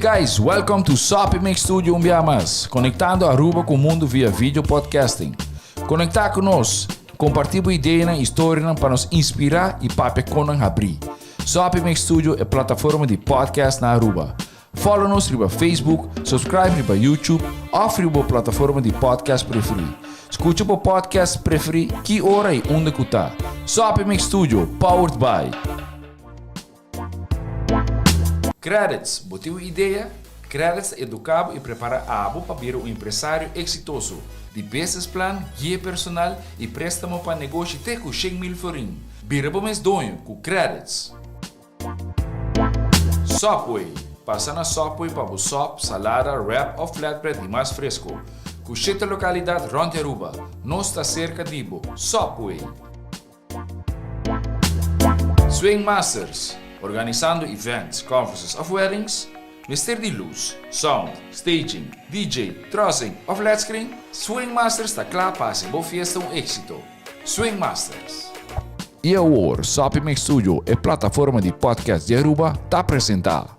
guys, welcome to Soppy Mix Studio un bia mas, conectando Aruba cu mundo via video podcasting. Conecta cu nos, comparti bo ideanan y storianan pa nos inspira y papia con nan habri. Soppy Mix Studio e plataforma di podcast na Aruba. Follow nos riba Facebook, subscribe riba YouTube of riba bo plataforma di podcast preferi. Scucha bo podcast preferi ki ora y unda cu ta. Soppy Mix Studio, powered by. Credits, Bo tin un idea? Credits ta educa bo y prepara abo pa bira un empresario exitoso. Di business plan, guia personal y prestamo pa negoshi te cu 100,000 florin. Bira bo mes doño cu Credits. Subway, Pasa na Subway pa bo sop, salada, wrap of flatbread di mas fresco. Cu shete localidad rond di Aruba. Nos ta cerca di bo. Subway! Swing Masters, Organisando events, conferences of weddings? Mester di luz, sound, staging, DJ, trussing of led screen? Swing Masters ta cla pa haci bo fiesta un exito. Swing Masters. Y awor, Soppy Mix Studio, e plataforma di podcast di Aruba, ta presenta.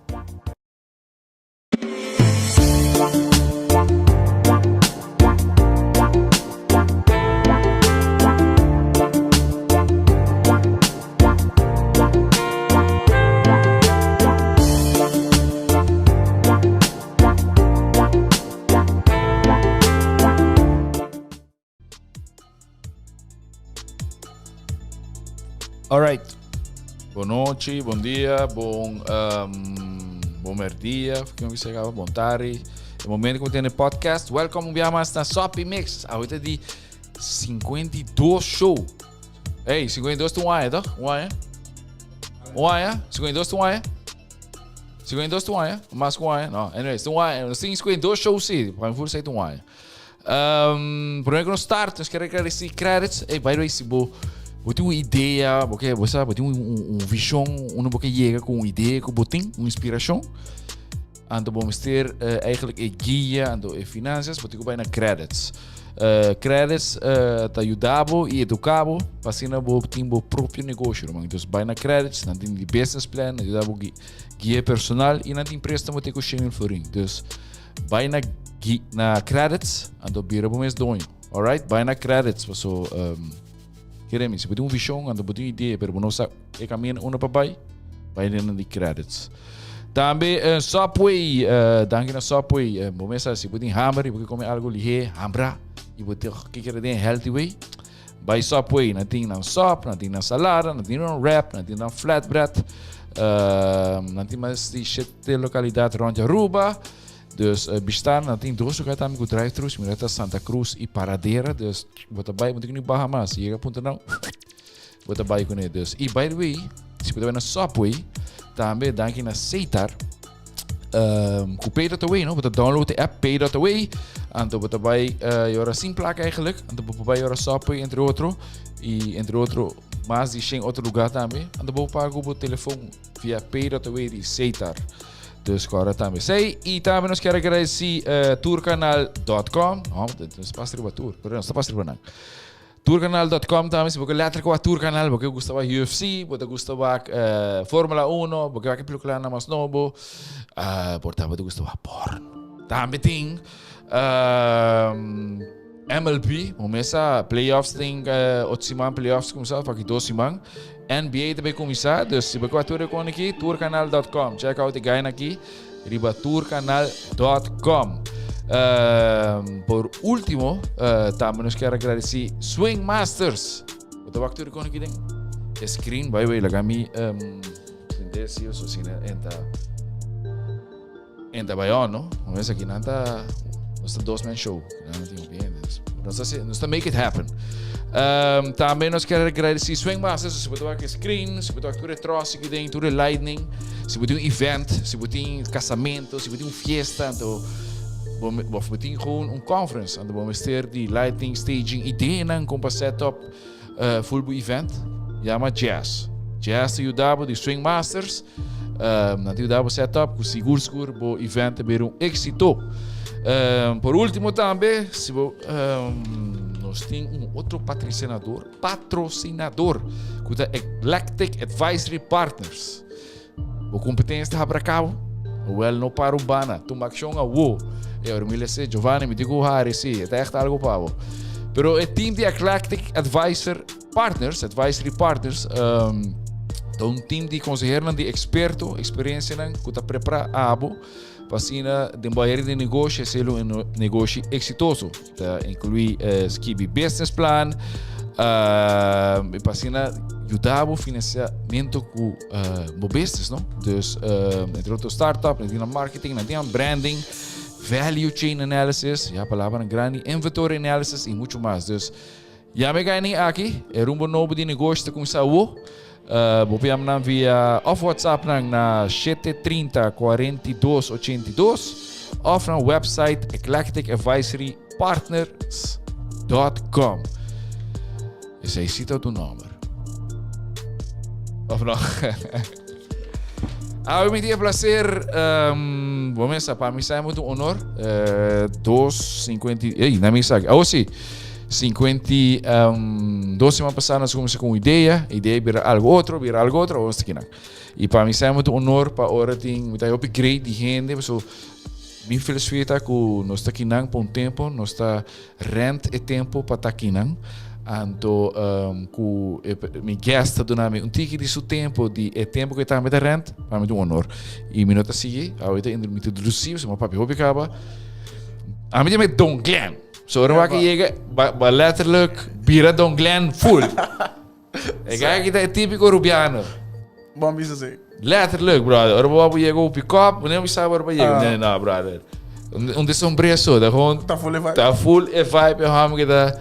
All right. Bon nochi, bon dia, bon, um, bon merdia, como que se llama? Bon tarde. El momento que tiene podcast, welcome un día más na Soppy Mix. Ahorita di 52 show. Hey, 52 tu aña, toch? Un aña? Un aña? 52 tu aña? 52 tu aña? Mas ku aña? No, anyways, tu aña. 52 show sí, pa mi voel tu aña. Um, promé ku nos start, nos quiere agradecer credits. Hey, by the way, si bo, bo tin un idea, bo ke, bo sa, bo tin un, un, un vision, uno bo ke yega ku un idea ku bo tin, un inspiracion. Anto bo mester uh, eigenlijk e guia, anto e finanzas, bo tin ku bai na credits. Uh, credits uh, ta ayuda bo i educa bo, pa asina bo tin bo propio negocio, ruman. Entonces, bai na credits, nan tin di business plan, nan yuda bo guia personal i nan tin préstamo te ku 100,000 florin. Dus, Bai na gi na credits, anto bira bo mes doño. Alright? Bai na credits, paso um, kere mi, si bo tin un vision, anto bo tin un idea, pero bo no sa e camino unda pa bai, bai den di credits. Tambe uh, Subway, uh, danki na Subway, uh, bo mes sa si bo tin hamber y bo ke come algo lihe, hambra, y bo te ke kere den healthy way, Bai Subway, nan tin nan sop, nan tin nan salada, nan tin nan wrap, nan tin nan flatbread. Uh, nan tin mas di shete localidad rond Aruba. Dus uh, bishita nan tin dos lugar tambe ku drive-thrus. Mira ta Santa Cruz y Paradera. Dus bo ta bai, bo tin ku ni baha mas. Yega punto nan, bo ta bai kuné. Dus, y by the way, si bo ta bai na Subway, tambe danki na Seitar. Um, ku Pay.away, no? Bo ta download de app Pay.away. Anto bo ta bai uh, yora sin placa eigenlijk. Anto bo bai yora Subway, entre otro. Y entre otro, mas di 100 otro lugar tambe. Anto bo paga ku bo telefon via Pay.away di Setar. Dus kora tambe sei. Y tambe nos kier agradeci uh, tourcanal.com. No, nos pas riba tour, pero nos ta pas riba nan. Tourcanal.com tambe, si bo ke letterlijk wak Tourcanal, bo ke gusta wak UFC, bo ta gusta wak uh, Formula 1, bo ke wak e pelikulanan mas nobo, uh, por ta bo ta gusta wak porn. Tambe tin uh, MLB, bo mesa playoffs tin uh, ocho siman playoffs kumsa, of aki dos siman. NBA tambe kumsa, dus si bo ke wak tur e kon aki, tourcanal.com. Check out e guy aki. Riba tourcanal.com. Uh, por último, uh, tambe nos kier agradeci Swing Masters. Bo ta wak tur kon aki den? E screen, by the way, laga mi um, sinte si o sine enta enta bai on, no? Vamos aki nan ta nos ta dos man show. Nan tin un bien. Nos ta nos ta make it happen. Um, tambe nos kier agradeci Swing Masters, si bo ta wak e screen, si bo ta wak tur e trosi aki den, tur e lightning. Si bo tin un event, si bo tin casamento, si bo tin un fiesta, anto bo, of bo tin gewoon un conference, anto bo mester di lighting, staging, ideanan con pa set up uh, full bo event, yama Jazz. Jazz ta yuda bo di Swing Masters, um, nan ta yuda bo set up, cu sigur sigur bo event ta bira un éxito. Um, por último tambe, si bo, um, nos tin un otro patrocinador, patrocinador, cu ta Eclectic Advisory Partners. Bo competencia ta habra cabo. Wel no para un bana, tuma akshon awo. E ora mi lese, Giovanni, mi tin ku hari, si, e ta echt algo pa bo. Pero e team di Eclectic Advisor Partners, Advisory Partners, um, ta un team di consehernan di experto, experiencianan ku ta prepara abo pa asina den bo área di negoshi hacer un negoshi exitoso. Ta inclui eh, skibi business plan, uh, pa asina yuda bo financiamento ku uh, bo business, no? Dus uh, entre otro startup, na marketing, na branding, value chain analysis, ja, palabra grande, inventory analysis y mucho mas. Dus ya me gani aki, e rumbo nobo di negoshi ta kuminsá awo. Uh, bo por yama nan via of WhatsApp nan na 730 42 82 of nan website eclecticadvisorypartners.com. Esei sí ta tu nomber. Of no? Awe mi tin e placer, um, bo mesa, pa mi sa mucho un honor. Uh, 2.50, ey, na mi sa, oh sí, 50, um, dos semana pasada nos kuminsá ku un idea, idea bira algo otro, bira algo otro, awor esaki nan. I pa mi sa mucho un honor pa ora tin, mi ta hopi great di hende, so mi filosofia ta ku nos ta kinan pa un tempo, nos ta Rent e tempo pa ta kinan. Anto um, ku e, mi guest ta duna mi un tiki di su tempo, di e tempo ku e tambe ta rent, pa mi ta un honor. I mi no ta sigui, ahorita mi ta introduci, so mi papia hopi kaba. A mi ta Don Glenn. So ora wak yega, ba, ba letterlijk bira Don Glenn full. E guy aki ta e típico rubiano. Bon bisa si. Letterlijk, brother. Ora bo yega op pick-up, wanneer we sabi ora bo yega. Nee, no, brother. Un de sombreso, da gewoon... Ta full e vibe. Ta full e vibe, e hom que ta...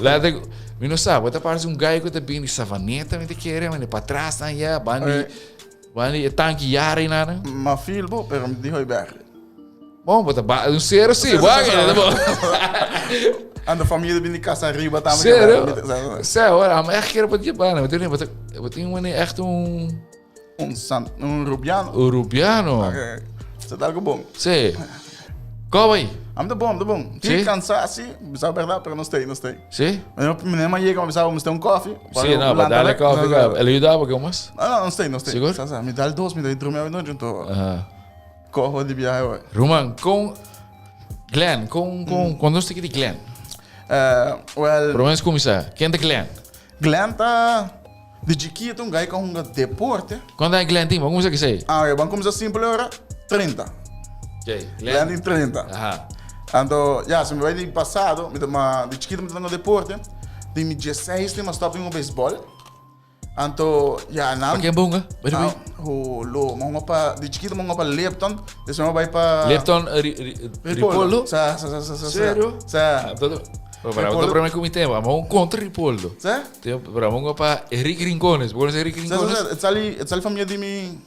Letterlijk, mi no sabi, ta parece un guy que ta bin di Savaneta, mi te kere, mi pa atrás dan ya, bandi, bandi e tanki yari nada. Ma feel bo, pero mi di hoy berg. Bom, bo ta ba un sero sí, bo a gana bo. Ando familia bin di casa arriba tambe. Sero? Sero, ora, am echt kere pa die bana. Bo tin, bo tin wanneer echt un Un san, un rubiano. Un rubiano. Okay. Sa algo bon. Sí. Como aí? Am de bom, de bom. Sí? Ti cansa así, bisa verdad, pero no stay, no stay. Sí? Mi ma llega, mi bisa, mi un coffee. Sí, no, pa dale coffee, el ayudaba que mas? No, no, no stay, no stay. Sigur? Sa, sa, mi dal dos, mi dal drumi a noche, entonces. Aha. Koho di biahe hoy. Ruman, kon Glenn, kon kon kon nos tiki di Glenn? Eh, well, Promé nos kuminsá, ken ta Glenn? Glenn ta di chiquito un guy ku hunga deporte. Kuantu aña Glenn tin? Ban kuminsá kisei. Ah, oke, ban kuminsá simpel ora, 30. Oke, Glenn tin 30. Aha. Anto, ya, si mi bai di pasado, mi ta ma di chiquito mi ta hunga deporte. Di mi dieseis mi a stop di hunga beisbòl. Anto, ya, nan... Pa ken bo hunga? Bai Ah, ho, lo, mi a hunga pa, di chikito mi a hunga pa Lipton, despues mi a bai pa... Lipton, eh, ri, ri, Ripoldo? Sa, sa, sa, sa, sa. Serio? Sa. Ah, todo- Pero para otro problema con mi tema, vamos contra Ripoldo. Sa? Pero vamos pa Enrique Rincones. ¿Vos conoces Enrique Sa, sa, Rincones? sa, het sali, het sali familia di mi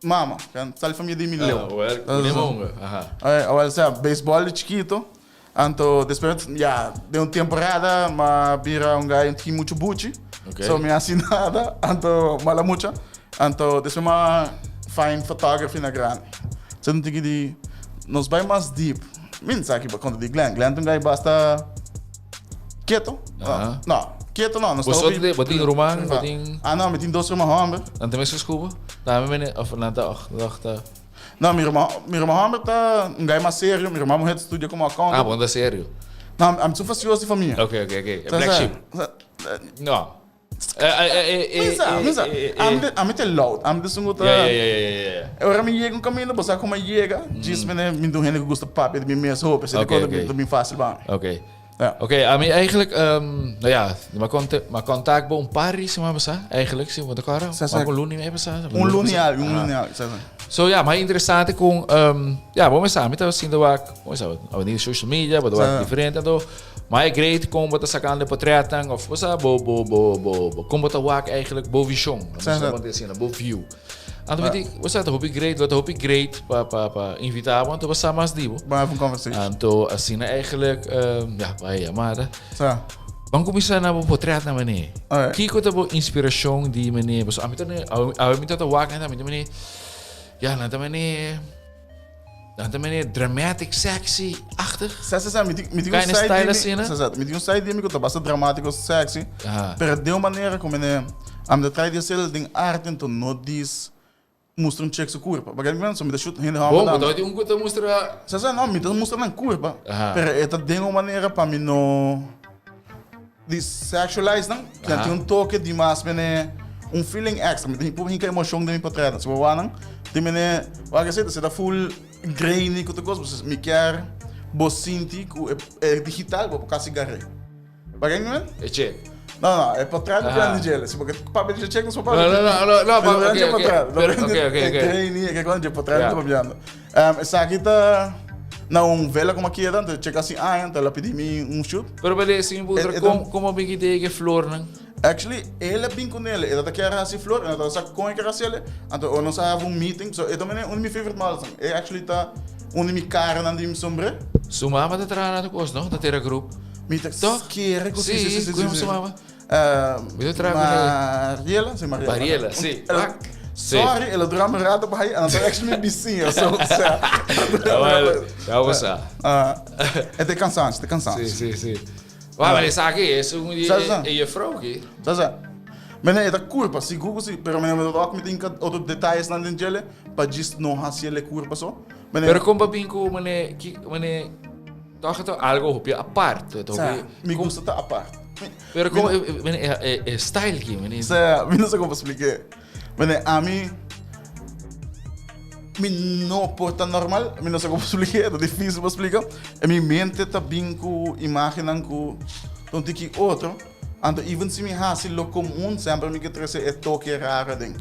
mama, het sali familia di mi Ah, leo. wel, Sa, sa, meneer sa. Monga, aha. Eh, wel, sa, baseball di chikito. Anto despues ya den un temporada m'a bira un guy tin mucho buchi. Okay. So mi hasi nada, anto mala mucha. Anto despues m'a find photography na grandi. So mi tin di nos bai mas deep. Mi no sa ki pa konta di Glenn. Glenn ta un guy basta keto. Aha. No, keto no. Nos Bo ta so hopi tin- bo tin ruman, bo tin- Ah no, mi tin dos ruman homber. Nan ta mes ku bo? Tambe mene of nan ta och, och ta. No, mi ruman, mi ruman homber ta un guy mas serio, mi ruman muher ta studia como accountant. Ah, bo no ta serio. No, ami su fastidioso di famia. Ok, ok, ok. E black sheep. No. Mi sa, mi sa. Ami ta loud, ami ta esun ku ta. Ya, ya, ya, ya, ya. Ora mi yega un kaminda, bo sa kon mi a yega, djis mi mi ta un hende ku gusta papia di mi mes hopi, asina Ok, ok. ta bin fácil pa mi. Ok. Ja. Ok, ami eigenlijk, nou ja, mi a konta, mi a kontak bo un par di semana pasá, eigenlijk, si bo ta kòrda. Sa, sa. Mak un luna i mei pasá. Un luna i algu, un luna i algu, sa, sa. So ja, maar interesante kon, ja, bo mester sa, mi ta sinta wak, bo mester sa, awendia social media, bo ta wak Sa. diferente anto, maar e great kon bo ta sakando e portretnan of bo sa, bo, bo, bo, bo, bo, kon bo ta wak eigenlijk bo vision, Sa, sa. bo ta asina, bo view. Anto mi di, bo sa, ta hopi great, lo ta hopi great pa, pa, pa invita bo, anto bo sa mas di bo. Ban have un conversation. Anto asina eigenlijk, ja, bai yamada. Sa. Ban kuminsá na bo potret na meneer. Alright. Kiko ta bo inspirashon di meneer? Pasobra ami ta ne, awe mi ta ta wak nan, mi ta meneer, ja, nan ta meneer, nan ta meneer dramatic, sexy, achtig. Sa, sa, sa, mi tin, mi tin un Kinda side style di mi, asina? sa, sa, mi tin un side di mi ku ta basta dramátiko, sexy. Aha. Pero den un manera ku meneer, ami ta try di hacer den arte, anto no dis. Mustra un chek su kurpa. Pasobra mi ta shoot hende hòmber Bon, tambe. bo ta un ku ta mustra. Sa sa no, mi ta mustra nan kurpa. Aha. Pero e ta den un manera pa mi no di sexualize nan. Nan Aha. tin un toke di mas mene un feeling extra. Mi ta por hinka emocion den mi portretnan. Si bo wak nan, tin mene wak esei ta ta full grainy ku tur kos. Bo mi kier bo sinti ku e digital bo por kasi gar'é. Bagay mi men? E check. No, no, e portret Aha. grandi djele. Si porque papia dje check, no so papia. No, no, no, no, no, Pero pa- grandi ok, ok. portret. No Pero- grandi- ok, ok, e ok. grainy, e grandi portret Ja. ta papiando. Esaki ta na un vela como aquí anto check así aña, anto el a pidi mi un shoot. Pero bale, si mi puntra, E- e kom, ta- komo bin kite ke flornan? Actually, el a bin con ele, el ta kier hasi flor, el ta sa con e kier hasi ele, anto o nos a have un meeting, so e ta mene un di mi favorite models. E actually ta un di mi caranan di mi sombre. Su mama ta traha na kos, no? Ta tera groep. Mi ta Toch? kere ku Sí, sí, sí, sí, ku sí, su mama? Mi ta traha ku Mariela, sí, Mariela. Mariela, sí. El, Wak. Sí. Sorry, el a dura un rato pa ahí, anto actually mi bisiña, so, o sea. Ja, wel, ja, we sa. Ah, e ta cansancio, ta cansancio. Sí, sí, sí. Wa, maar esaki es un di Sa, sa. e juffrouw ki. Sa, sa. Mene, e ta curpa, sigur ku si, pero mene, mi ta ook mi tin otro detalles nan den djele, pa djis no hasi ele curpa so. Mene, Pero kon pa bin ku mene, ki, mene, Toch e ta algo hopi apart. E ta Sa, hopi- mi kom- gusta ta apart. Mi- Pero mi como no- e, e, e, e style ki, mene. Sa, mi no sa como expliqué. Mene, a mi mi no por ta normal, mi no sa como expliqué, ta difícil pa explica. E mi mente ta bin cu imagennan cu ta un tiki otro. Anto even si mi haci lo comun, semper mi ke trece e toke raro aden.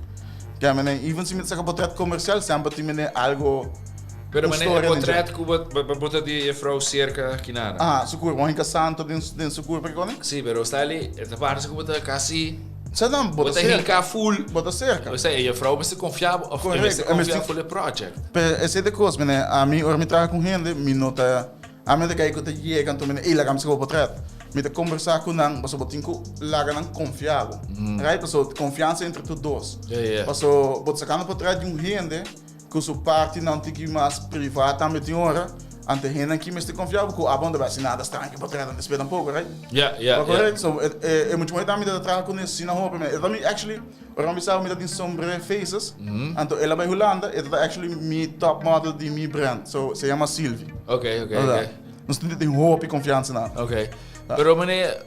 Ke mene, even si mi ta saca portret comercial, semper tin mene algo Pero un mene, e storia den dje. portret cu bo, bo, bo ta di e vrouw cerca kinana. Ah, su curpa, un santo den, den su curpa ke kone? Si, pero sta ali, e ta parse cu bo ta casi Sa dan, bo Bo ta ta cerca. hinca full. Bo ta cerca. O sea, e juffrouw mester confia bo, of e Correcto, mester e mester confia full e project. Pero esey ta cos, mene, ami ora mi traha cu hende, mi no ta Ami ta kai ku ta yega anto mi ta ey laga mi saka bo potret. Mi ta kombersá ku nan pasobra bo tin ku laga nan konfia bo. Right? Pasobra konfiansa entre tur dos. Pasobra bo ta sakando potret di un hende ku su partinan tiki mas privá tambe tin ora, anto e hendenan ki mester konfia bo ku abo no ta bai hasi nada straño ku e potret nan despues tampoko, right? Bo korekto? So e mucha muhé tambe ta traha kuné asina hopi. E ta mi actually ora mi bisa mi ta tin sombre faces, anto el a bai Hulanda, e ta ta actually mi top model di mi brand, so se yama Sylvie. Ok, ok, ok. Nos tin tin hopi confiansa na. Ok. Pero meneer,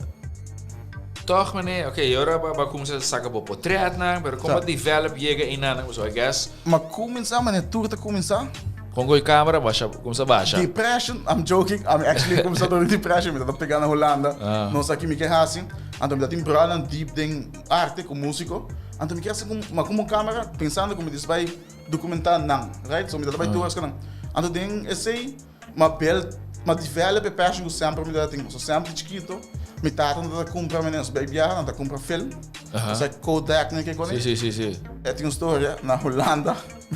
toch meneer, ok, y ora ba cuminsa saca bo portretnan, pero como develop yega einan, so I guess. Ma cuminsa, meneer, tur ta cuminsa. Con cu e camera basha, cuminsa basha. Depression, I'm joking, I'm actually cuminsa door depression, mi ta pega na Hulanda, no sa ki mi ke haci, anto mi ta tin brothernan deep den arte cu musico, anto mi kier haci ma como camera, pensando cu mi dis bay documenta nan, right, so mi ta bay tur esaki nan, anto den esey m'a build, m'a develop e passion cu semper mi ta tin, so semper di chikito mi tata nan ta cumpra mi nos bay biaha nan ta cumpra film, osea Kodak nan ke cone, e tin un storia na Hulanda.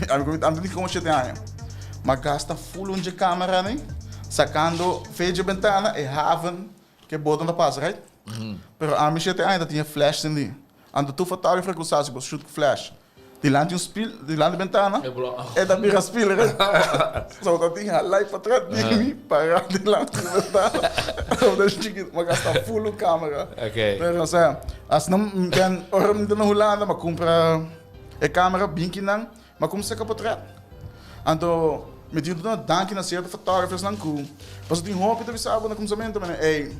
Ami ku mi tanta tin komo shete aña. M'a gasta full un dje camera ni, sacando fe dje bentana e haven ke boto ta pasa, right? Pero ami shete aña ta tin e flash sindi. Anto tur fotografer ku sa si bo shoot ku flash dilanti un spiel, dilanti bentana, e ta bira spiel, right? So ta tin halai patras di mi para dilanti di bentana. Tabata chikito, m'a gasta full un camera. Pero osea, asina mi ten, ora mi ta na Hulanda m'a cumpra. E camera bin kinan, ma como saca potret. Anto mi tin duna danki na cierto fotografersnan cu pasobra tin hopi ta bisa bo na cuminsamento mene ey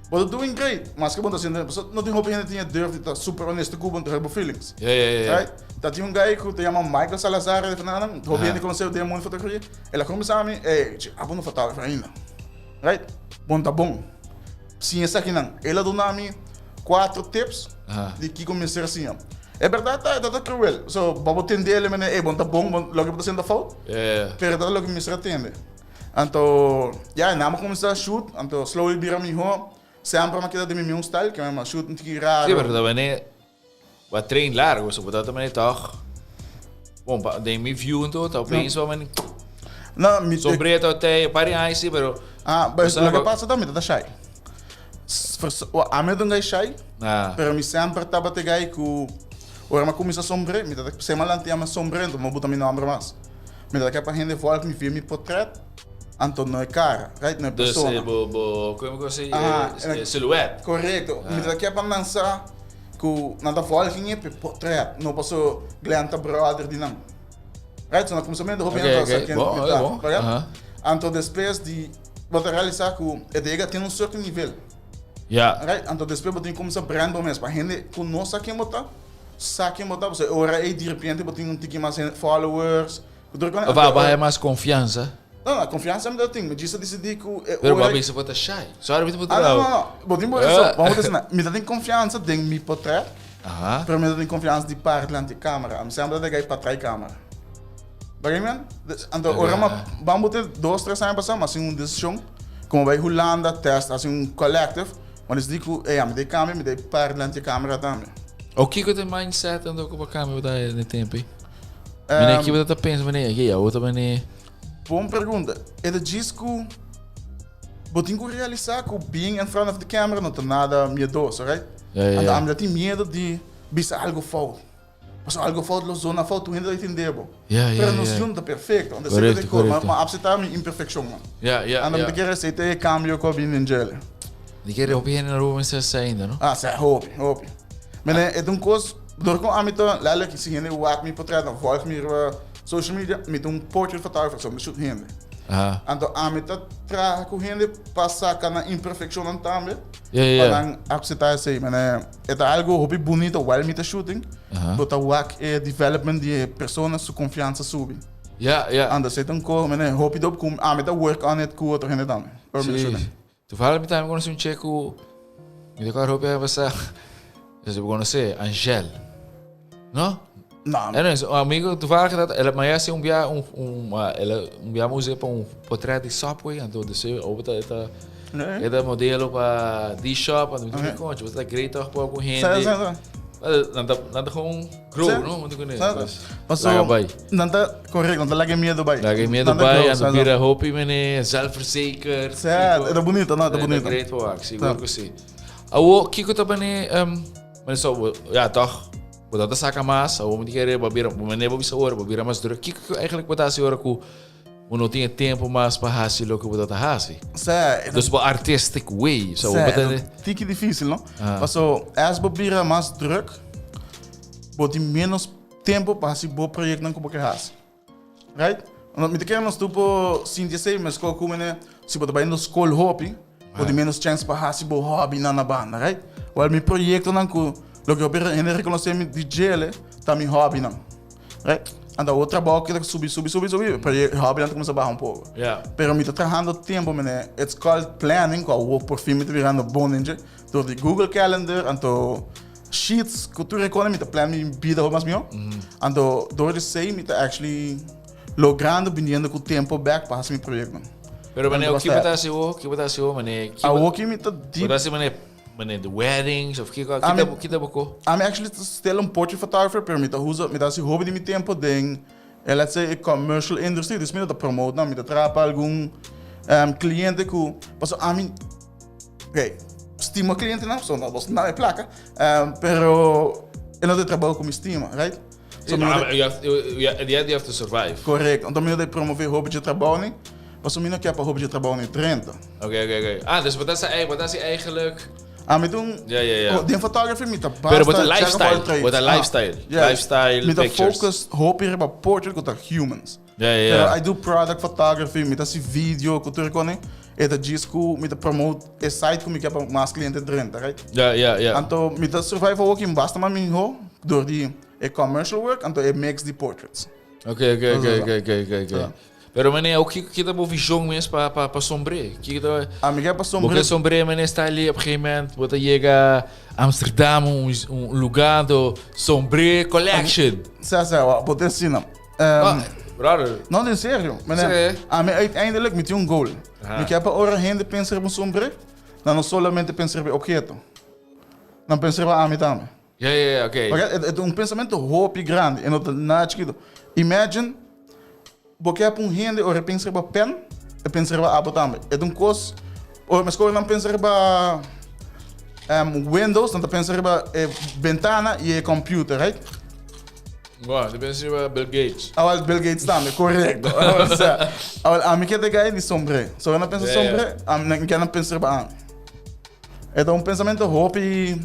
bo ta doing great maske bo no ta haciendo pasobra no tin hopi hende tin e durf di ta super honesto cu bo en ta hurt bo feelings right ta tin un guy cu ta yama Michael Salazar e nan hopi hende conoce den e mundo di fotografia el a cuminsa mi ey abo no fotografer ainda right bo no ta bon. Siña esakinan. El a duna mi cuatro tips di kico mi mester a siña. E berdad ta, e ta cruel. So, bo bo tende el mene, ey, bo no ta bon, bo, loke bo ta haciendo ta fout. Pero e ta loke mi mester a tende. Anto, ya, e nan a cuminsa shoot, anto slowly bira miho. Semper mi a keda den mi mismo style, ke mi a shoot un tiki raro. Sí, pero ta bene Ba train largo, so bo ta mane toch. Bon, pa, den mi view ento, ta opeens ba mane. No, mi Sombrero ta te, pari ai si, pero Ah, but Bo loke sa- pasa ta mi ta shy. Ami ta un guy shy, Ah. pero mi semper tabata e guy ku ora mi a kuminsá sombré, mi ta sema lanti yama sombré, enton mi no buta mi nomber mas. Mi ta ke pa hende volg mi via mi portret, anto no e kara, right? No e Dus persona. bo, bo, komo ku si, Ah, silhouette. Korekto. Mi ta ke pa nan sa. Ku nan ta volging e pe potret, no paso Glenn ta brother di nan. Right? So na kuminsamentu hopi hende ta sa ken mi ta. Correct? Anto despues di bo ta realisa ku e ta yega tin un certain nivel. Right? Anto despues bo tin kuminsa brand bo mes pa hende ku no sa ken bo ta, sa ken bo ta. Pasobra e ora ei diripiente bo tin un tiki mas followers. Of a bo haya mas confiansa? No, no, confiansa mi ta tin. Mi djis a dicidi cu e ora. Pero bo a bisa bo ta shy. Sorry mi ta puntra bo. Ah, no, no, no. Bo tin bo razon. Bo ta asina. Mi ta tin confiansa den mi potret. Pero mi ta tin confiansa di para dilanti e camera. Mi semper ta dega e patrai camera. Bagay men? Anto ora mi a ban bo te dos, tres aña pasa, mi a haci un decision cu mi a bay Hulanda test, haci un collective. Mi a dicidi cu, ey, ami ta e cambia, mi ta e para dilanti e camera tambe. O kico ta e mindset anto cu bo a cambia bo ta den e tempo ey? Meneer, ki bo ta pensa meneer? Oké, awor ta meneer. Bon pregunta. E ta djis ku bo tin ku realisá ku being in front of the camera no ta nada miedoso, right? Ja, ja, Anto ja. ami ta tin miedo di bisa algo fout. Pasobra algo fout lo zona fout, tur hende ta tende bo. Ja, ja, Pero nos ja. yu no ta perfecto. Anto esei ta Correcto, di kos. Ma correcto. ma apseptá mi imperfekshonnan. Ja, ja, Anto mi ja. ta kere esei ta e kambio ku a bini den djele. Di kere hopi hende na Aruba mester esei ainda, no? Ah, sè, hopi, hopi. Mene, e ta un kos, dor ku ami ta, letterlijk, si hende wak mi portret of volg mi riba social media, mi ta un portrait photographer, so mi shoot hende. Aha. Anto ami ta traha ku hende pa saka nan imperfekshonnan tambe, Ja, ja, pa ja. nan akseptá esei. Mene, e ta algu hopi bunito while mi ta shooting, Aha. bo ta wak e development di e persona, su konfiansa subi. Ja, ja. Anto esei ta un kos, mene, hopi dop ku ami ta work on it ku otro hende tambe, ora mi ta Sí. shooting. Toevallig mi tambe conoce un che cu mi ta acorda hopi aña pasa. Bo conoce, Angel. No? No. Anyways, un amigo toevallig dat el a haci un bia un un el a un bia museo pa un portret di Subway anto de se obo ta eta Nee. eta modelo pa di shop anto mi ta concho, ta great toch pa algun hende. Sa, sa, sa. Nan ta nan ta gewoon grow, Sa. no? Moet ik Sa. Dus, Paso, laga bai. nan ta, correcto, nan ta laga e miedo bai. Laga e miedo Nan ta bai, grow, anto sa, sa. bira hopi mene zelfverzekerd. Sa, e ta bunita, no, e ta bunita. great pa wak, sigur Sa. ku si. Awo, kiko ta bane, um, mane so, bo, ja toch, bo ta saka mas, awo mi ta kere, bo bira, bo mane bo bisa ora, bo bira mas druk. Kiko ku eigenlijk bo ta hasi ora ku bo no tin e tempo mas pa hasi loke bo ta ta hasi? Sa, e ta Dus bo artistic way, so Sa, bo ta e ta tiki difícil, no? Ah. Paso, as bo bira mas druk, bo tin menos tempo pa hasi bo proyectnan ku bo ke hasi. Right? Omdat mi ta kere nos tur por sinti esei, meskor ku mene si bo ta bai na skol hopi, bo tin menos chèns pa hasi bo hòbinan na banda, right? Wèl mi proyektonan ku loke hopi hende rekonosé mi di djele ta mi hòbinan, right? Anto awor trabou keda subi, subi, subi, subi, pero e hòbinan ta kuminsá baha un poko. Pero mi ta trahando tempu mene, it's called planning, ku awor por fin mi ta birando bon den dje, dor di Google Calendar, anto Sheets ku tur e kos mi ta plan mi bida hopi mas mihó. Anto door di esei mi ta actually logrando biniendo ku tempo bek pa hasi mi proyektonan. Pero mane, Anto ki bo basta ta hasi awor? Ki bo ta hasi awor mane? Ki bo Awor ki mi ta bo deep ta hasi mane mane the weddings of kiko? Ki Ami ta ki ta bo ko? Ami actually ta still un portrait photographer pero mi ta usa mi ta hasi hopi di mi tempo den e let's say e commercial industry. Dus mi no ta promote nan, mi ta traha pa algun cliente ku pasobra ami Ok, stima clientenan, so no bos na e placa, pero e no ta e trabou cu mi stima, right? So mi no ta You have, you, at the end you have to survive. Correcto, anto mi no ta promove hopi dje trabou ni, pasobra mi no kier pa hopi dje trabou ni drenta. Ok, ok, ok. Ah, dus bo ta sa, bo ta hasi eigenlijk... Ah, mi ta un... Ja, ja, ja. Den photography mi ta basta Pero bo ta jack of all lifestyle, trades. bo ta Ah, lifestyle, yes. lifestyle Mi ta pictures. focus hopi riba portrait cu ta humans. Ja, ja, ja. Pero I do product photography, mi ta hasi video cu tur cone. E ta djis cu mi ta promote e site cu mi kier pa mas cliente drenta, right? Ja, ja, ja. Anto mi ta survive awor ki basta mas miho door di e commercial work anto e mix di portraits. Ok, ok, ok, ok, ok, ok, ok. Ja. Pero meneer, ook kiko kita bo vision mes pa pa pa sombre? Kiko ta Ah, mi kier pa Bo sombre. ke sombre meneer sta ali op een gegeven moment, bo ta yega Amsterdam, un un lugar do sombre collection. Sa, sa, wa, bo ta asina. Ah, brother. No, en serio. Meneer, Sí. a mi uiteindelijk mi tin un goal. Aha. Mi kier pa ora hende pensa riba un sombré, dan no solamente pensa riba e obheto. Dan pensa riba ami tambe. Ja, ja, ja, oké. Porque het, het un pensamento hopi grandi en no ta nada chiquito. Imagine, bo kier pa un hende ora e pensa riba pen, e pensa riba abo tambe. Het un kos, ora mes ora nan pensa riba Windows, nan ta pensa riba e bentana y e computer, right? Bueno, di pensa riba Bill Gates. Awel, Bill Gates tambe, correcto. Osea, awel, ami ke ta guy di sombré. So, ora nan pensa sombré, ami nan ke nan pensa riba ami. E ta un pensamento hopi...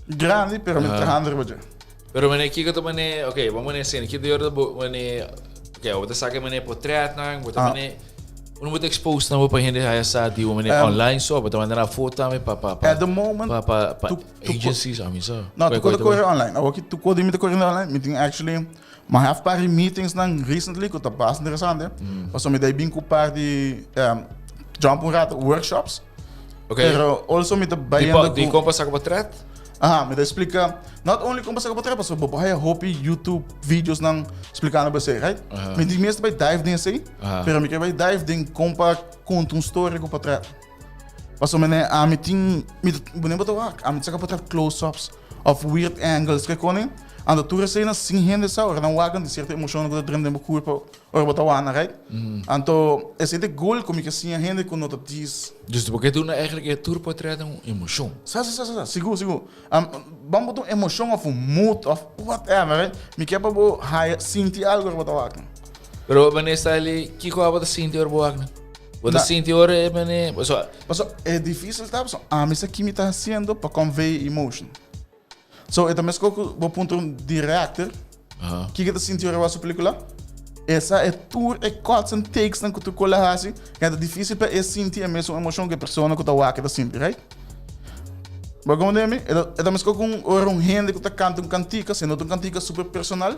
grandi, pero mi trahando riba dje. Pero mane kiko ta mane, ok, bo mane seni, kiko ta bo mane, ok, bo ta saka mane potretnan, bo ta mane, uno bo ta expose nan bo pa hende haya sa di bo mane online so, bo ta manda nan foto tambe pa pa pa At the moment, pa pa pa tu agencies, ami sa. No, tu kore kore online. Awor ki tu kore mi ta kore online, mi tin actually, mi have par di meetings nan recently ku ta basta interesante. Pasobra mi ta bin ku par di jump un rato workshops. Ok. Pero also mi ta bayendo Di ku kon pa saka potret? Aha, mi ta explica not only kon pa saka potret, pasobra bo por haya hopi YouTube videos nan explicando bo esei, right? Aha. Mi di mes ta bai dive den esei, Aha. pero mi ke bai dive den kon pa konta un story ku potret. Pasobra mi ne ami tin, mi ta, bo ne bo ta wak, ami ta saka potret close-ups of weird angles ke koni, anto tur esei nan sin hende sa, ora nan wak nan tin cierto emoshon ku ta drenta den bo kurpo. Ora bo ta wana, right? Anto, esei ta e goal ku mi ke siña hende ku no ta dis. Dus bo ke duna eigenlijk e tur portret un emoshon. Sa, sa, sa, sa, sigur, sigur. Ban bo ta un emoshon of un mood of whatever, right? Mi ke pa bo haya, sinti algo ora bo ta wak nan. Pero wanneer sta ali, kiko abo ta sinti ora bo wak nan? Bo ta sinti ora e mane, pasobra. Pasobra e dificil ta, pasobra ami sa ki mi ta hasiendo pa convey emotion. So e ta meskos ku bo puntra un director kiko e ta sinti ora wak su pelikula. E sa e tur e cuts and takes nan ku tur kos la hasi, e ta difisil pa e sinti e mesun emocion ku e persona ku ta wak ta sinti, right? Bo komprende mi? E ta meskos ku ora un hende ku ta kanta un kantika, si no ta un kantika super personal,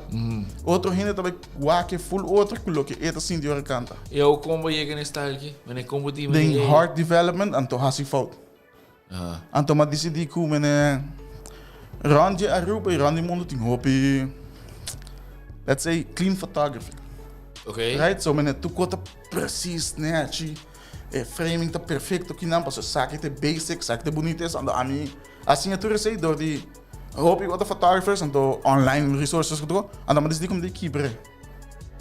otro hende ta bai wak e full otro ku loke e ta sinti ora e kanta. I awor kon bo yega na e style aki? Mane kon bo tin Den heart development anto hasi fout. Anto m'a disidí ku mene rònt di Aruba i rònt di mundu tin hopi, let's say, clean photography. Okay. Right? So mene tur kos ta presis, nèchi, e framing ta perfekto kinan pasobra esaki ta e basic, esaki ta e bunita, anto ami a siña tur esei dor di hopi otro photographers anto online resources ku tur, anto mi a disidí ku mi ta kibr'é.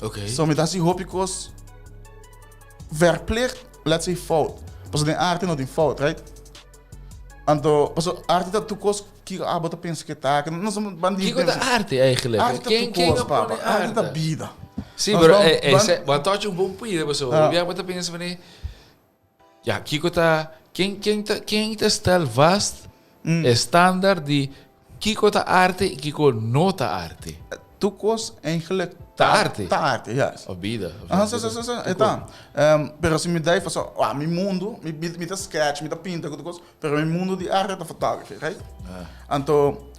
Okay. So mi ta hasi hopi kos. Verplicht, let's say fout. Pasobra den arte no tin fout, right? Anto, pasobra arte ta tur kos kiko abo ta pensa ke ta, ke nos ban di Kiko ta arte eigenlijk? Arte ta Ken tur ken kos, a papa. pone Arte ta arte? bida. Sí, Nos pero ban eh, eh, ban se, bo a touch un bon puida pasobra Ah. hopi abo ta pensa manera, ya, kiko ta, ken ken ta ken ta stel vast e standaard di Kiko ta arte i kiko no ta arte? Tur kos eigenlijk Ta arte. Ta arte, juist. Of bida. Of Aha, sa, sa, sa, sa, e ta. Pero si mi dai paso, ah, mi mundu, mi, mi, mi ta sketch, mi ta pinta ku tur kos, pero mi mundu di arte ta photography, right? Anto,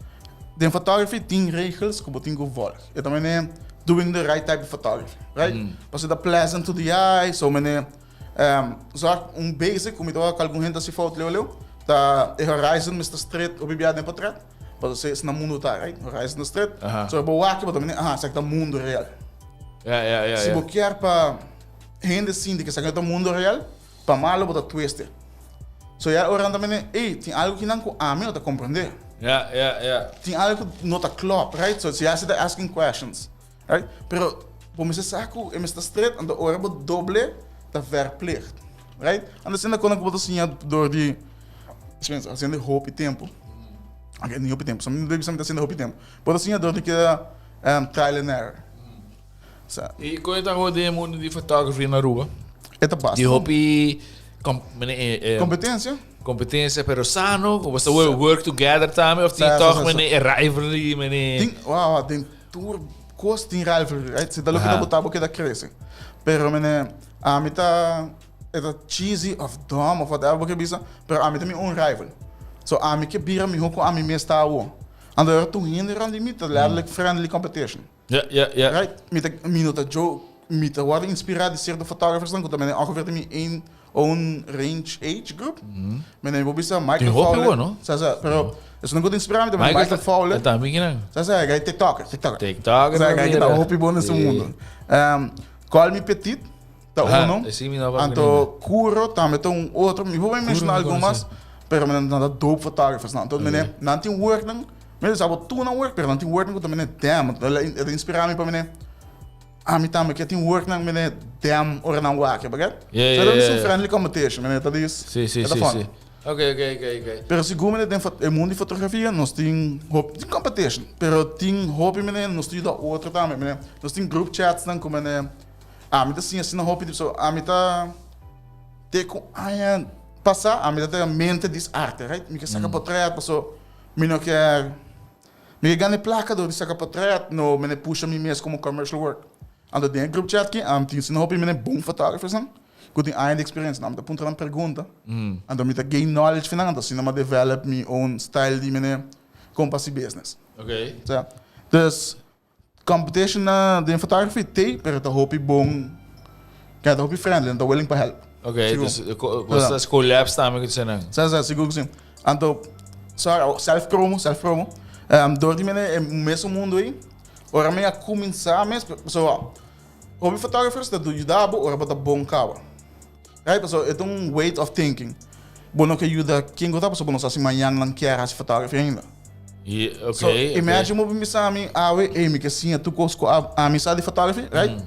den photography tin regels ku bo tin ku volg. E ta mene doing the right type of photography, right? Pasobra ta pleasant to the eye, so mene Zorg un basic ku mi ta wak algun hende hasi fout leu leu ta e horizon mester straight hopi bia den potret pasobra esei esei na mundu ta right horizon ta straight so bo wak bo ta mira aha esaki ta mundu real si bo kier pa hende sinti ku esaki no ta mundu real pa malo bo ta twist e so ya ora nan ta mira ey tin algu kinan ku ami no ta komprende tin algu ku no ta klop right so ya si ta asking questions. Right? Pero bo mester sa ku e mester stret, anto ora bo doble ta verplicht. Right? Anto asina kona ku bo ta siña dor di experiencia, hasiendo hopi tempu. Ok, ni hopi tempu, so mi no bisa mi ta hasiendo hopi tempu. Bo ta siña dor di keda trial and error. Sa. I kon e ta awor den e mundo di photography na Aruba? E ta basta. Di hopi Competencia. Competencia pero sano, ku bo ta work together tambe of tin toch mene e rivalry mene. Tin, wow, den Tur kos tin rivalry, right? Si ta loke ta bo ta bo keda krese. Pero mene, ami ta, e ta cheesy of dumb of whatever bo ke bisa, pero ami ta mi own rival. So ami ke bira miho ku ami mes ta awo. Anto ora tur hende rond di mi ta letterlijk friendly competition. Ja, ja, ja. Right? Mi ta, mi no ta joke, mi ta wòrdu inspirá di sierto photographers-nan ku ta mene ongeveer den mi ein own range age group. Mene bo bisa Michael Tin hopi Fowler. bo, no? Sa sa, pero esun ku ta inspirá mi ta Michael Michael Fowler. E tambe kinan? Sa sa, gai TikToker, TikToker. TikToker Sa, gai ta hopi bo na su Sí. mundo. Call Me Petit ta Aha, uno. ese mi no pa Anto Kuro tambe ta un otro. Mi por menciona no algun conoce. mas, pero mi nan ta dope photographers nan. Anto mene, nan tin work nan, mi sa bo tur nan work, pero nan tin work nan ku ta mene damn, e ta inspirá mi pa mene Ami tambe ke tin work nan mene dem ora nan wak, je begrijp? Ja, So ja, dat is ja, un ja. friendly competition, mene dat is, Sí, sí, dat sí, fun. sí. Oké, oké, oké, oké. Pero segun mene den e mundo di fotografia nos tin hop tin competition, pero tin hopi mene nos ta yuda otro tambe, mene nos tin group chats nan ku mene ami ta siña asina hopi so ami ta te ku aña pasa ami ta den mente dis arte, right? Mi ke saka potret paso. Mi no kier, mi ke gana e plaka dor di saka portret, no mi pusha mi mes komo commercial work. Anto den e group chat aki ami tin asina hopi mene bon photographers-nan ku tin aña di experiencia. Nan mi ta puntra nan pregunta, anto mi ta gain knowledge fi nan, anto asina mi a develop mi own style di mene kon pa hasi business. Sa, dus Competition na den photography tey pero ta hopi bon kaya ta hopi friendly nan ta willing pa help. Ok, dus bo ta collabs tambe ku nan. Sa sa sigur ku si. Anto sorry self promo self promo dor di mene e mesun mundo ey ora mi a cuminsa mes pasobra hopi photographers ta yuda bo ora bo ta bon caba right pasobra e ta un way of thinking bo no ke yuda ken ku ta pasobra bo no sa si mañan nan kier hasi photography ainda. Y, okay, So, imagine bo bin bisa mi awe, ey, mi ke siña tur kos ku ami sa di photography, right?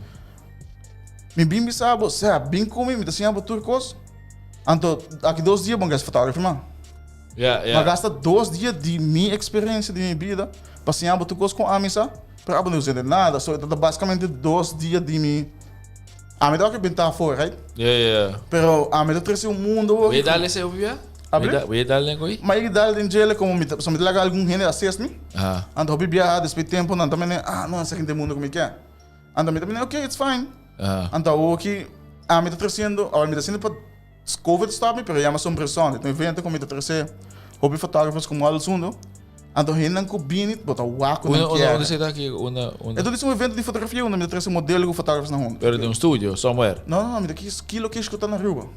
Mi bin bisa bo, sea, bin ku mi, mi ta siña bo tur kos. Anto, aki dos dia bo no ke hasi photography mas. Ma gasta dos dia di mi experiencia, di mi bida, pa siña bo tur kos ku ami sa, pero abo no siente nada. So, e ta basikamente dos dia di mi, ami ta wak benta afor, right? Pero ami ta trese un mundo. Bo e dal esei hopi bia? Abri? Bo e dal den koe? Ma e dal den djele como mi ta, pasobra mi ta laga algun hende assist mi. Anto hopi biaha despues tempo nan ta mene, ah no esaki ta e mundo ku mi ke. Anto mi ta mene, ok it's fine. Anto awoki ami ta tresiendo, awor mi ta haciendo pa covid stop mi pero yama Sombre Sunday. Ta un evento ku mi ta trese hopi photographers ku models hunto. Anto hendenan ku bini bo ta wak ku nan kier. Unda esei ta aki? Unda, unda? E ta un evento di fotografia unda mi ta trese modelo ku photographers nan hunto. Pero den un studio, somewhere? No, no, no, mi ta ki location ku ta na Aruba.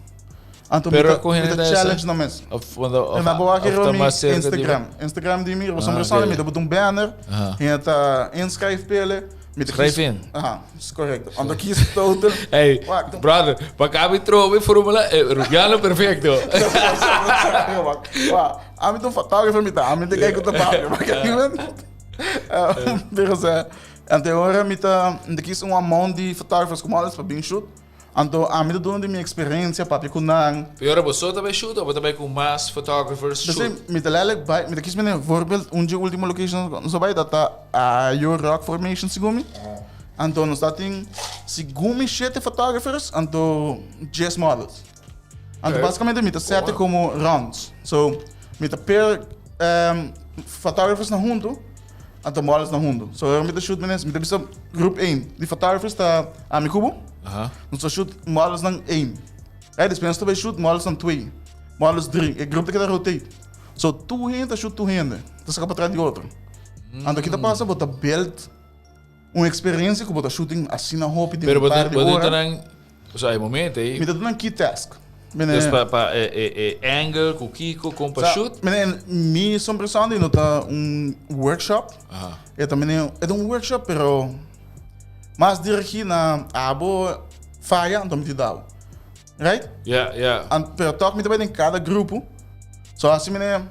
Anto mi ta, mi ta challenge nan mes. Of, En dan bo wak of riba ta mi mas cerca di- Instagram. Instagram di mi, riba Ah, Sombre Sunday, ok. mi ta put un banner. En ta inschrijf pele. Mi ta Schrijf kies- in. Aha, is correcto. Anto kies total. Hey, Wak, brother, pa kabi trobe formula, eh, Rubiano perfecto. Wak, ami ta un fotógrafo mi ta, ami ta kijk ku ta papia. Maar kijk, Pero sa, ante ora mi ta, mi ta kies un amount di fotógrafos ku models pa bin shoot. Anto ami ta duna di mi experiencia, papia cu nan. Pero ora bo so ta bay shoot of bo ta bay cu mas photographers shoot? P'esei mi ta lelijk bay, mi ta kies mene voorbeeld, un dje ultimo locations cu nos a bay ta ta Ayo Rock Formation segun mi. Anto nos ta tin segun mi shete photographers anto djes models. Anto basicamente mi ta sete como rounds. So mi ta pair photographers nan hunto anto models nan hunto. So ora mi ta shoot mene mi ta bisa groep een di photographers ta ami cu bo. Nos ta shoot models nan een. Right, despues nos ta bay shoot models nan twee, models drie. E groep ta keda rotate. So tur hende ta shoot tur hende. Ta saka patras di otro. Anto ki ta pasa bo ta build Un experiencia cu bo ta shooting asina hopi den Pero un par di bo ora. ta nan, o sea, e momento ey. Mi ta duna key task. Dus pa pa e e e angle cu kico con pa shoot. Mene mi Sombre Sunday no ta un workshop. E ta mene e ta un workshop pero mas dirigi na abo faya anto mi ta yuda bo. Right? Ja, ja. An pero toch mi ta bai den cada grupo. So asi mene.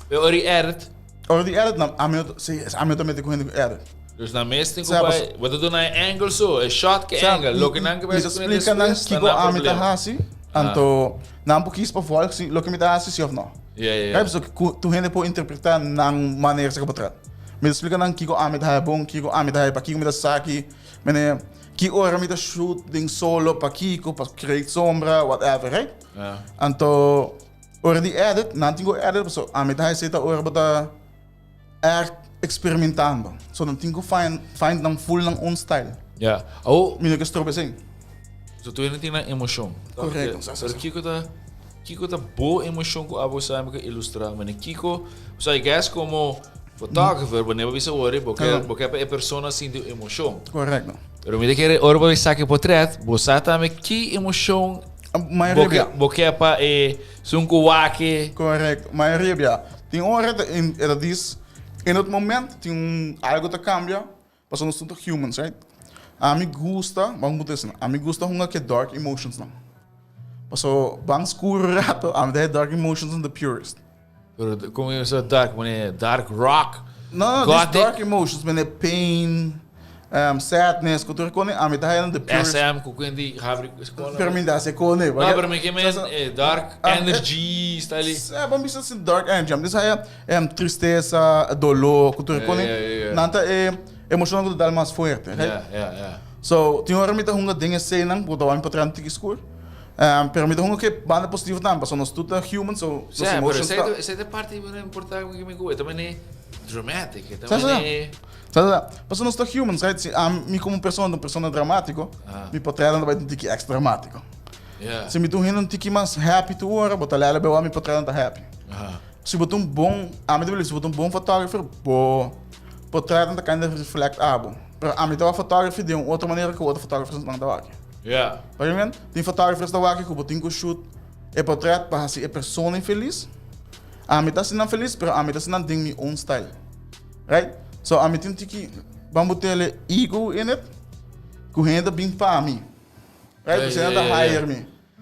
E ora di edit? Ora di edit, na ami no, si, ami no ta mete ku hende ku edit. Dus nan mes tin ku bai, bo ta duna e angle so, e shot ke angle, loke nan ke bai Mi ta splika nan kiko ami ta hasi, anto nan por kis pa volg si loke mi ta hasi si of no. Ja, ja, ja. Right? So ku tur hende por interpreta nan manera sa ku por trata. Mi ta splika nan kiko ami ta haya bon, kiko ami ta haya, pakiko mi ta saki, mene ki ora mi ta shoot den solo, pakiko, pa create sombra, whatever, right? Anto Ora di edit, nan tin ku edit pasobra ami ta hasi ta ora bo ta erg eksperimentando. So nan tin ku find find nan full nan own style. Ya. Awo. Mi no ke stroba esei. So tur hende tin nan emoshon. Korekto. Sa, sa, Pero sa. kiko ta kiko ta bo emoshon ku abo sa mi ke ilustrá? Mane kiko, so I guess komo photographer bo never bisa wori bo ke bo ke pa e persona sinti un emoshon. Korekto. Pero mi ta kere ora bo saka e potret bo sa tambe ki emoshon Mayoria bia. Bo ke pa e sun ku wak-e. Correcto. Mayoria bia. Tin ora ta e ta dis en dat moment tin un algo ta cambia pasobra nos tur ta humans right. Ami gusta, ban puntra esei, ami gusta hunga ke dark emotions nan. Pasobra ban scuro rato ami ta e dark emotions nan the purest. Pero con e sa dark, mane dark rock. No, no, this dark emotions, mane pain, um, sadness, ku tur kone, ami ta hayan the pure. SM ku kuen di habri skola. Pero mi da se kone. No, pero mi ke men eh, dark energy, style. Sa, bon bisa si dark energy, ami ta haya um, tristeza, dolor, ku tur kone. Nan ta e emocionnan ku ta dal mas fuerte, right? Yeah, yeah, yeah. So, tin ora mi ta hunga den escenan, ku ta wami pa tranta tiki skur. Pero mi ta hunga ku e banda positivo tambe, pasobra nos tur ta human, so nos Sè, pero emotions esei ta. ta esei ta e parti ku importá ku mi ku e ta mane dramatic, e ta Sa, sa. mane. Sa, sa. Pasobra nos ta humans, right? Si ami komo persona ta un persona dramatiko, mi portretnan ta bai ta un tiki extra dramatiko. Yeah. Si mi ta un hende un tiki mas happy tur ora, bo ta lèlè bei wak mi portretnan ta happy. Si bo ta un bon, ami ta believe si bo ta un bon photographer, bo portretnan ta kinda reflect abo. Pero ami ta wak photography den un otro manera ku otro photographersnan ta wak. Yeah. Pasobra men, tin photographers ta wak ku bo tin ku shoot e portret pa hasi e persona infelis. Ami ta hasi nan felis, pero ami ta hasi nan den mi own style. Right? So ami tin tiki, ban bo tele ego in it, ku hende ta bin pa mi. Right? Yeah, Si nan ta yeah, yeah, hire mi.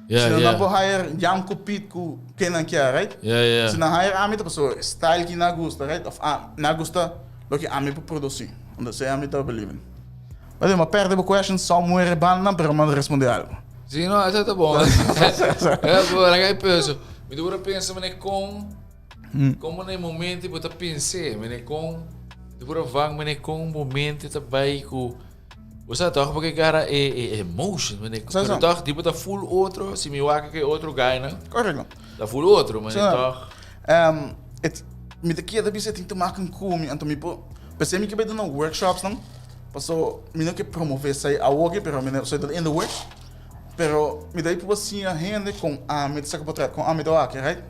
Yeah, Si nan yeah. por hire Jan ku Piet ku ken nan kier, right? Yeah, yeah. Si nan hire ami ta pasobra e style ki nan gusta, right? Of a, nan gusta loke ami por produci. Entonces esei ami ta believe in. But mi a perde bo question somewhere e banda pero mi a responde algo. Si no, esei ta bon. Bo laga e peso. Mi ta pura pensa mane kon, komo na e momento bo ta pens'é, mane kon, mi ta pura wak mane kon bo mente ta bai ku, bo sa tòg bo ke gara e e emotion, mane, Sa, pero sa. tòg tipo ta full otro, si mi wak ke otro guynan, Korekto. ta full otro, mane Sa. tòg. Et, mi ta keda bisa e tin te maken ku mi, anto mi por, p'esei mi ke bai duna workshops nan, paso mi no ke promove esei awoki, pero mi no, so e ta in the works, pero mi ta por siña hende kon ami ta saka portret, kon ami ta wak, right?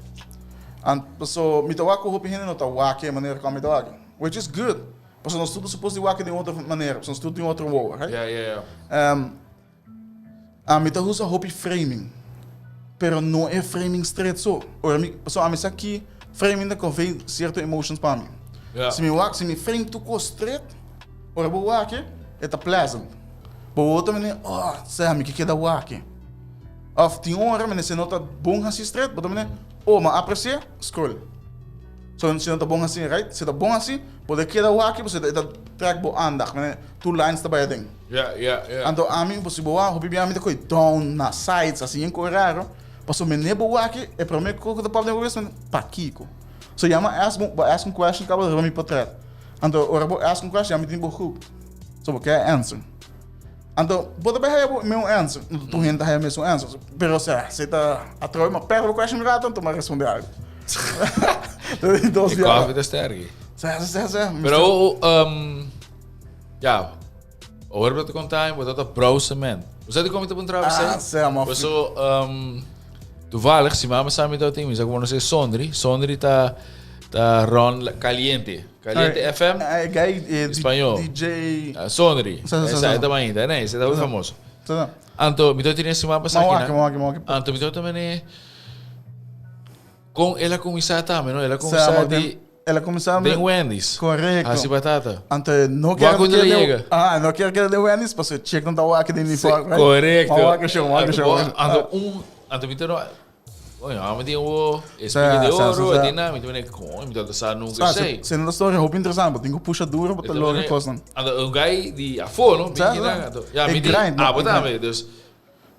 Ant, paso mi ta wak ku hopi hende no ta wak e manera ku ami ta wak, which is good, paso nos tur ta supos di wak den otro manera, paso nos tur tin otro wowo, right? Yeah, yeah, yeah. Ami ta usa hopi framing, pero no e framing stret so. Ora mi, pasobra ami sa ki framing ta convey cierto emotions pa mi. Ja. Si mi wak, si mi frame tur cos stret, ora bo wak e, e ta pleasant. Bo wou ta mene, oh, sea mi ke keda wak e. Of tin ora mene si no ta bon hasi stret, bo ta mene, oh, mi a aprecia, scroll. So si no ta bon hasi, right? Si ta bon hasi, bo ta keda wak e, pasobra e ta trek bo aandacht, mene tur lines ta bai aden. Ja, ja, ja. Anto ami, bo si bo wak, hopi bia ami ta koe down na sides, asi yen koe raro. Pasobra mene bo wak, e prome kos ku ta pop den bo kabes, pakiko? So ya mi a ask bo, bo ask un question kaba riba mi potret. Anto ora bo ask un question, ya mi tin bo hooked. So bo ke e answer. Anto bo ta bai haya bo mesun answer. No tur hende ta haya mesun answer. Pero osea, si ta atrobe mi a perde bo question un rato, anto mi a responde algo. Dos E bia. koffie ta sterk. Sa, sa, sa. Pero, ja, Ora bo ta konta mi, bo ta browse man. Bo sa di kon mi ta puntra bo Ah, esei? sa, ma Paso, toevallig, si mama sa mi ta tin, mi sa komo no se Sondri. Sondri ta ta run Caliente. Caliente FM. Eh, guy, Español. DJ. Ah, Sondri. Sa, sa, sa, Esa, sa. e ta mainta, nee, esa ta muy famoso. Sa, sa. Anto, mi ta tin si mama sa Ma wak, kina. ma wak, ma wak. Anto, mi ta mene kon el a kuminsá tambe, no? El a Sa, kuminsá ma di El a kuminsá Den Wendy's. Korekto. Hasi batata. Anto no Wak kier unda keda lo den yega. Ah, no kier keda den Wendy's pasobra e chick no ta wak den uniform, right? Korekto. Ma wak e show, ma wak e show. Anto, anto un, anto mi ta no, oye, amo tin wo espiga de Sa, sa, oro, sa. e tin na, mi ta mene, koño, mi ta sa nunca Sa, esei. se no ta storia hopi interesante, bo tin ku pusha duro pa ta logra kosnan. Anto un guy di afó, no? Sa, Bin sa. kinan, anto, ya, E mi di, grind, no? abo E grind. tambe, dus,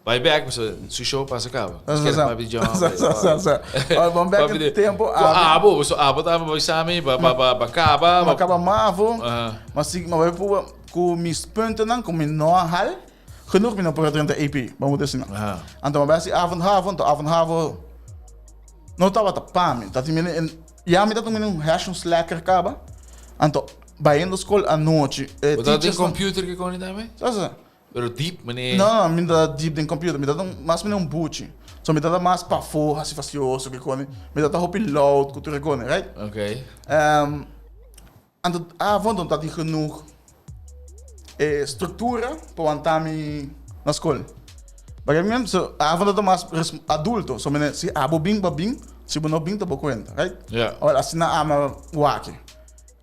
Bai bek pasobra su show pasa caba. Sa, sa, sa. Papi John. Sa, sa, sa, sa. Ora, bon bek Papi in de- tempo, Ku abi- abo, pasobra abo taba bai sami, ba ba ba ba caba. Ma caba mavo, Aha. ma si ma bai pua ku mis puntennan ku mi no a hal, genoeg mi no por a drenta AP, bo moet asina. Aha. Anto ma bai hasi avond havo, anto avond havo no tabata pa mi, ta tin mene en ya mi ta tin mene un hash un slacker caba, anto bayendo skol anochi, e Bo tabata tin teachers nan- computer ke koni tambe? Sa, sa. Pero deep, meneer. No, no, mi ta deep den computer. Mi ta mas meneer un buchi. So mi ta mas pafó, hasi fastioso, ke koni. Mi ta hopi loud ku tur e koni, right? Ok. Anto avond no ta tin genoeg e structura pa wanta mi na skol. Bagay mi so avond ta mas adulto. So meneer, si abo bin, bo bin. Si bo no bin, ta bo kuenta, right? Ja. Ora, asina ama waki.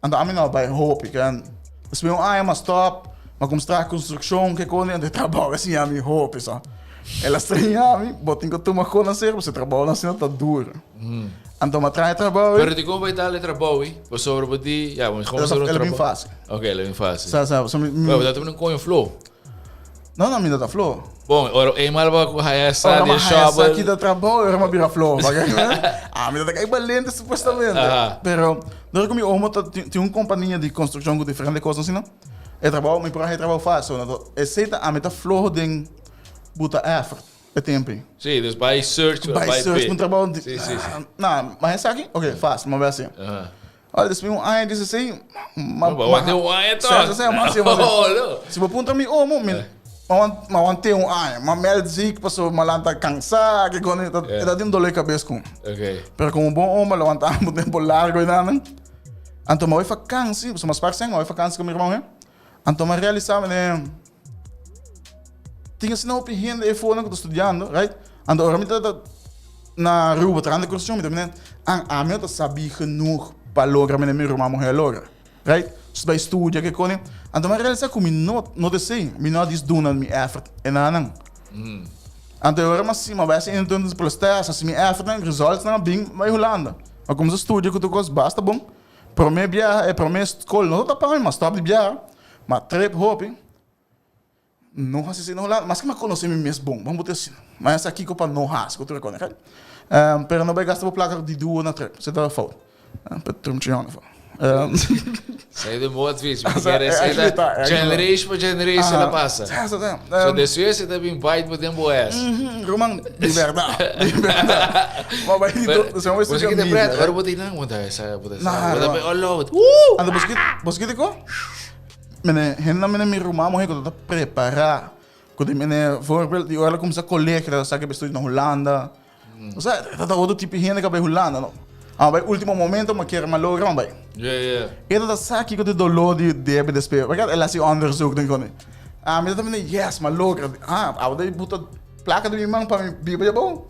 Anto ami no bai hopi ken despues un aña mas stop ma cuminsa traha construccion ke cos anto e trabao a siña mi hopi sa el a siña mi bo tin cu tuma cos na serio pasobra e trabao asina ta duro anto mi a traha e trabao Pero dicon bo bai dal e trabao ei pasobra bo di ya bo el a bin facil Ok el a bin facil sa sa pasobra mi Bo ta tuma un coño flow. No, no, mi no ta floho. Bon, ora eenmaal bo a haya sa Ora di mi e a haya sa shovel. ki ta trabou, ora mi a bira floho. Ah, mi ta kai balente supuestamente. Aha. Pero, dor ku mi omo ta tin un kompania di konstrukshon ku diferente kos asina, e trabou, mi por a haya trabou fásil. Anto, esei ta ami ta floho den buta effort. E tempo ei. Sí, dus bai search, Bai bai search pe. pa un trabou. Sí, sí, sí. Na, ma esaki? Ok, fácil, ma bai hasi. Aha. Ora, despues un aña disi así, ma, Ma wante un aña toch? Sí, sí, ma hasi, ma hasi. Oh, lo. Si bo puntra mi omo, mi, ma wan, ma wante un aña. Ma meld ziek, paso ma lanta cansá, ke con, e ta, e ta tin un dolor de cabeza con. Ok. Pero como bon omo, levanta un tempo largo y nan. Anto ma bai vakantie, paso ma spaar cen, ma bai vakantie cu mi hermano, Anto mi a realisa mene tin asina hopi hende ei fonan ku ta studiando, right? Anto ora mi ta na Aruba trahando construccion mi ta mene an ami no ta sabi genoeg pa logra mene mi ruman muher a logra, right? So bai studia ke kone. Anto mi a realisa ku mi no no ta esei, mi no a dis duna mi effort e nan. Anto ora mi a si mi a bai hasi intern plus test hasi mi effort nan results nan a bin bai Hulanda. Mi a kuminsa studia ku tur kos basta bon. Prome biaha e prome skol no ta pa mi, ma stop di biaha, ma trip hopi, no hasi asina Hulanda, maske mi a konosé mi mes bon, ban bo ta asina, ma esaki kiko pa no hasi ku tur e kos, pero no bai gasta bo plaka di duo na trip, esei ta fout, Esei ta un bon advies, mi kere esei ta generation pa generation a pasa. So despues e ta bin bite bo den bo ass. Ruman, di bèrdat, di bèrdat. Ma bai di tur, si bo studia media. Pret, ora bo ta nan, bo ta esa, bo ta esa, bo ta bai all out. Woo! Anto bo skit ko? Mene, hende mene mi ruman muhé ku ta prepará, ku di mene voorbeeld di ora el a kuminsá kolegio, el a sa ke bai studia na Hulanda. Osea, e ta otro tipo di hende ku a bai Hulanda, no. A bai ultimo momento, ma kier ma logra, ma bai. E ta sa kiko ta e doló di debe despues. Porque el a hasi onderzoek den koni. Ami ta mende, yes, ma logra. Ah, abo ta buta plaka den mi man pa mi biba djabou.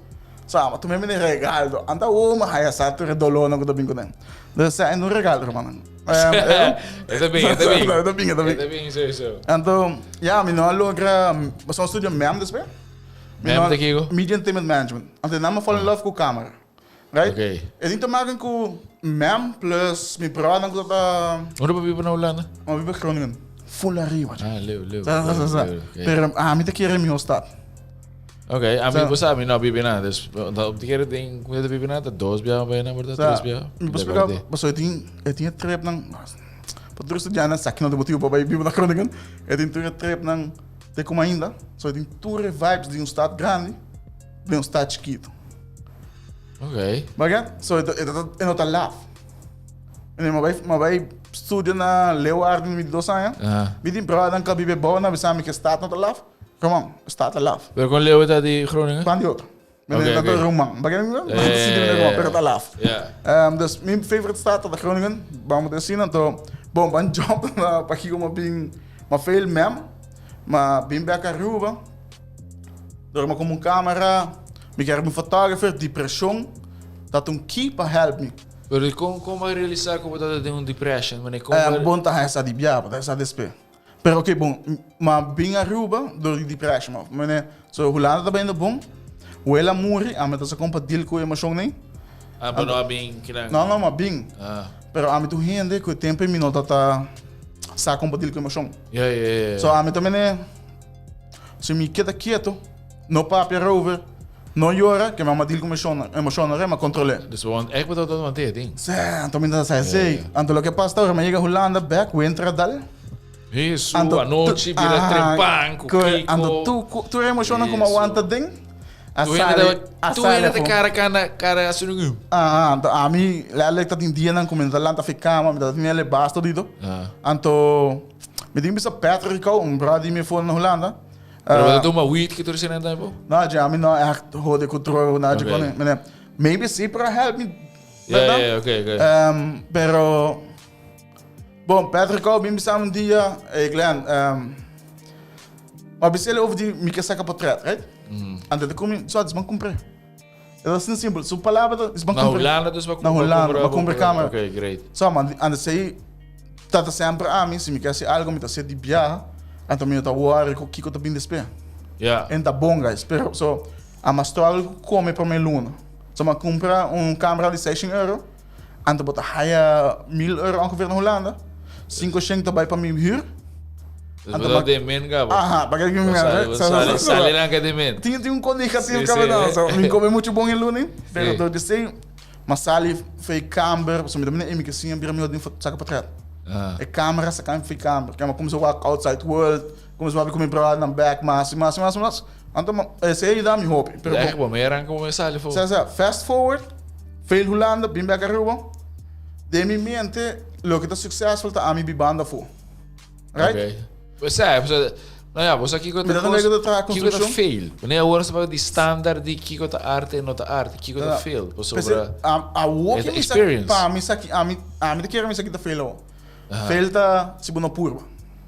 Sa, ma tuma mi den regaldo. Anta awor mi haya sa tur e dolónan ku ta bin kuné. Dus esei no un regaldo, rumannan. E ta bin, e ta bin. E ta bin, e ta bin. E ta bin sowieso. Anto, ya, mi no a logra, pasobra mi studia mem despues. Mem ta kiko? Media Entertainment Management. Anto nan mi fall in love ku kamera. Right? Ok. E tin te maken ku mem plus mi bròdernan ku ta. Unda bo biba na Hulanda? Mi biba Groningen. Full ariba. Ah, leu, leu. Sa, sa, sa, sa. Leu, ok. Pero ami ta kere mihó stad. Ok, ami bo sa, mi no a biba na. Dus, om te kere den ku mi ta biba na, ta dos biaha bai na, por ta Sa, tres biaha. mi por splika, pasobra e tin, e tin e tripnan, pa tur estudiantenan sa ki no ta motibu pa bai biba na Groningen. E tin tur e tripnan te como ainda. So e tin tur e vibes di un stad grandi den un stad chikitu. Ok. Baga? So e e no ta laf. En mi bai mi bai studia na Leeuwarden mi di dos aña. Aha. Mi tin brother ka bibe bou na bisa mi ke stad no ta laf. Come on, stad ta laf. Pero kon Leeuwen ta di Groningen? Pan di otro. Mi Ok, ta ok. ruman. Baga mi Ja, ta sinti mi ruman, pero ta laf. Ja. Dus mi favorite stad ta Groningen. Bamo te asina. Anto, bon, ban jump na pa kiko mi bin, mi fail mem. Ma bin bek Aruba. Dor mi a kumpra un camera, mi kier un photographer, depresion ta un key pa help mi. Pero di kon kon bo a realisa ku bo tabata den un depression? Wanneer kon bo. Bon ta hesa di bia, bo ta hesa despe. Pero oke bon, ma bin Aruba dor di depression ma mene so Hulanda ta bayendo bon, wela muri, ami ta sa kon pa deal ku emocion nei. Ah, bo no a bin kinan? No, no, ma bin. Ah. Pero ami ta un hende ku e tempo ei mi no ta ta sa kon pa deal ku emocion. Ja, ja, ja. So ami ta mene. Si mi keda keto, no papia erover, no yora, ke mama deal ku emoshonnan rei, ma kontrol'é. Dus bo want echt bo tabata want'é e ding. Sí, anto mi ta sa esei. Anto loke pasa ta ora mi a yega Hulanda bek, winter a dal. Hesu, anochi bira trempan ku kiko. Anto tur e emoshonnan ku mi a wanta den, a sali, a sali afó. Tur hende ta kara kana, kara hasi un. Aha, anto ami letterlijk ta tin dianan ku mi no ta lanta fi kama, mi ta tin el e basto dito. Anto. Mi tin bisa Patrick kou, un brother di mi for na Hulanda. Pero bo ta tuma weed ki tur esei tempo? No, dje ami no echt hode ku droga na dje kone. Mene, maybe si pero help mi. Ja, ja, oké, oké. Pero bon, Patrick kou bin bisa un dia, hey Glenn, ma bisa ele over di mi ke saka portret, right? Anto te komi, so dis man kumpre. E ta asina simpel. Su palabra ta, is ban Na kumpra. Hulanda dus ba Na Hulanda, ba kumpra kamera. Ok, great. So, man, anda sei tata sempre a mi, si mi ke hasi algo, mi ta hasi di biaha, anto mi no ta worry ku kiko ta bin despues. Ja. En ta bon, guys. Pero, so, a mas struggle ku kome prome luna. So, mi a kumpra un kamera di seishent euro, anto bo ta haya mil euro ongeveer na Hulanda. 500 ta bai pa mi huur. Anto ma de men gabo. Aha, pa que mi Sale, sale lang de men. Tin tin un con negativo sí, sí. So, mi come mucho bon en luni, pero sí. do sei, ma sali fei camber, so mi también emi que sim bira mi odin saca para trás. Ah. E camera saca fei camber, que ma como se walk outside world, como se vai com mi brother na back, mas mas mas mas. Anto esei a yuda mi hopi. Pero Echt, bo me arranca bo me sali fo. Sa sa, fast forward, fail Hulanda, bin bek Aruba. Den mi mente, loke ta successful ta ami bibando afo. Right? Okay. Pues sa, pues, nou ja, bo sa kiko ta kos, kiko ta kiko ta fail. Wanneer awor sa di standaard di kiko ta arte en no ta arte, kiko ta fail. Pasobra Awo ki mi sa, pa mi sa ki, ami, ami ta kere mi sa ki ta fail awo. Fail ta si bo no purba.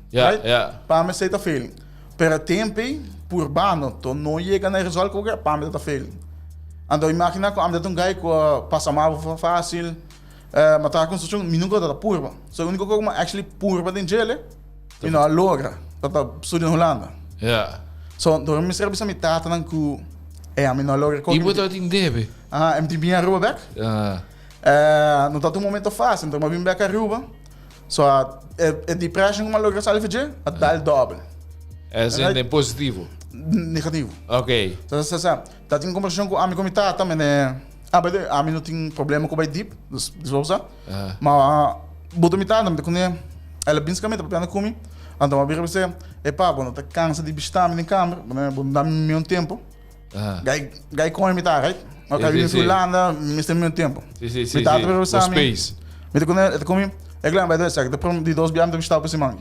Ja, right? ja. Pa mi esei ta failing. Pero tempo ei, purbando, to no yega na e result ku bo kier, pa mi ta failing. Anto imagina ku ami ta un guy ku a pasa mavo fácil, ma traha construccion, mi nunka ta purba. So e úniko kos ku mi actually purba den djele, mi no a logra, ta ta studia na Hulanda. Ja. So, dor mi mester a bisa mi tatanan ku, ey, ami no a logra I bo tabatin debe? Aha, mi tin bin Aruba bek. Aha. No tabata un momento fácil, enton mi a bin bek Aruba. So a e depression ku mi a logra sali for dje, a dal dòbel. As in den positivo? Negativo. Ok. Sa sa sa ta tin kombersashon ku ami ku mi tata, mene ah by the way ami no tin problema ku bai deep, dus dus bo sa. Ma bo ta mi tata, mi ta kuné el a bin ska mi ta papiando ku mi, anto mi a bira bis'é, e pa bo no ta kansa di bishita mi den kamber, bo no da mi un tempu. Gai gai kon mi ta right? Ok, Sí, mi sí, sí. Hulanda, mi sta mi tempo. Sí, sí, sí. Mi tata sí. pero Bo sa mi. space. Mi ta kone, ta komi, e glen by the way, sa ki di dos biaha mi ta bishita pa siman.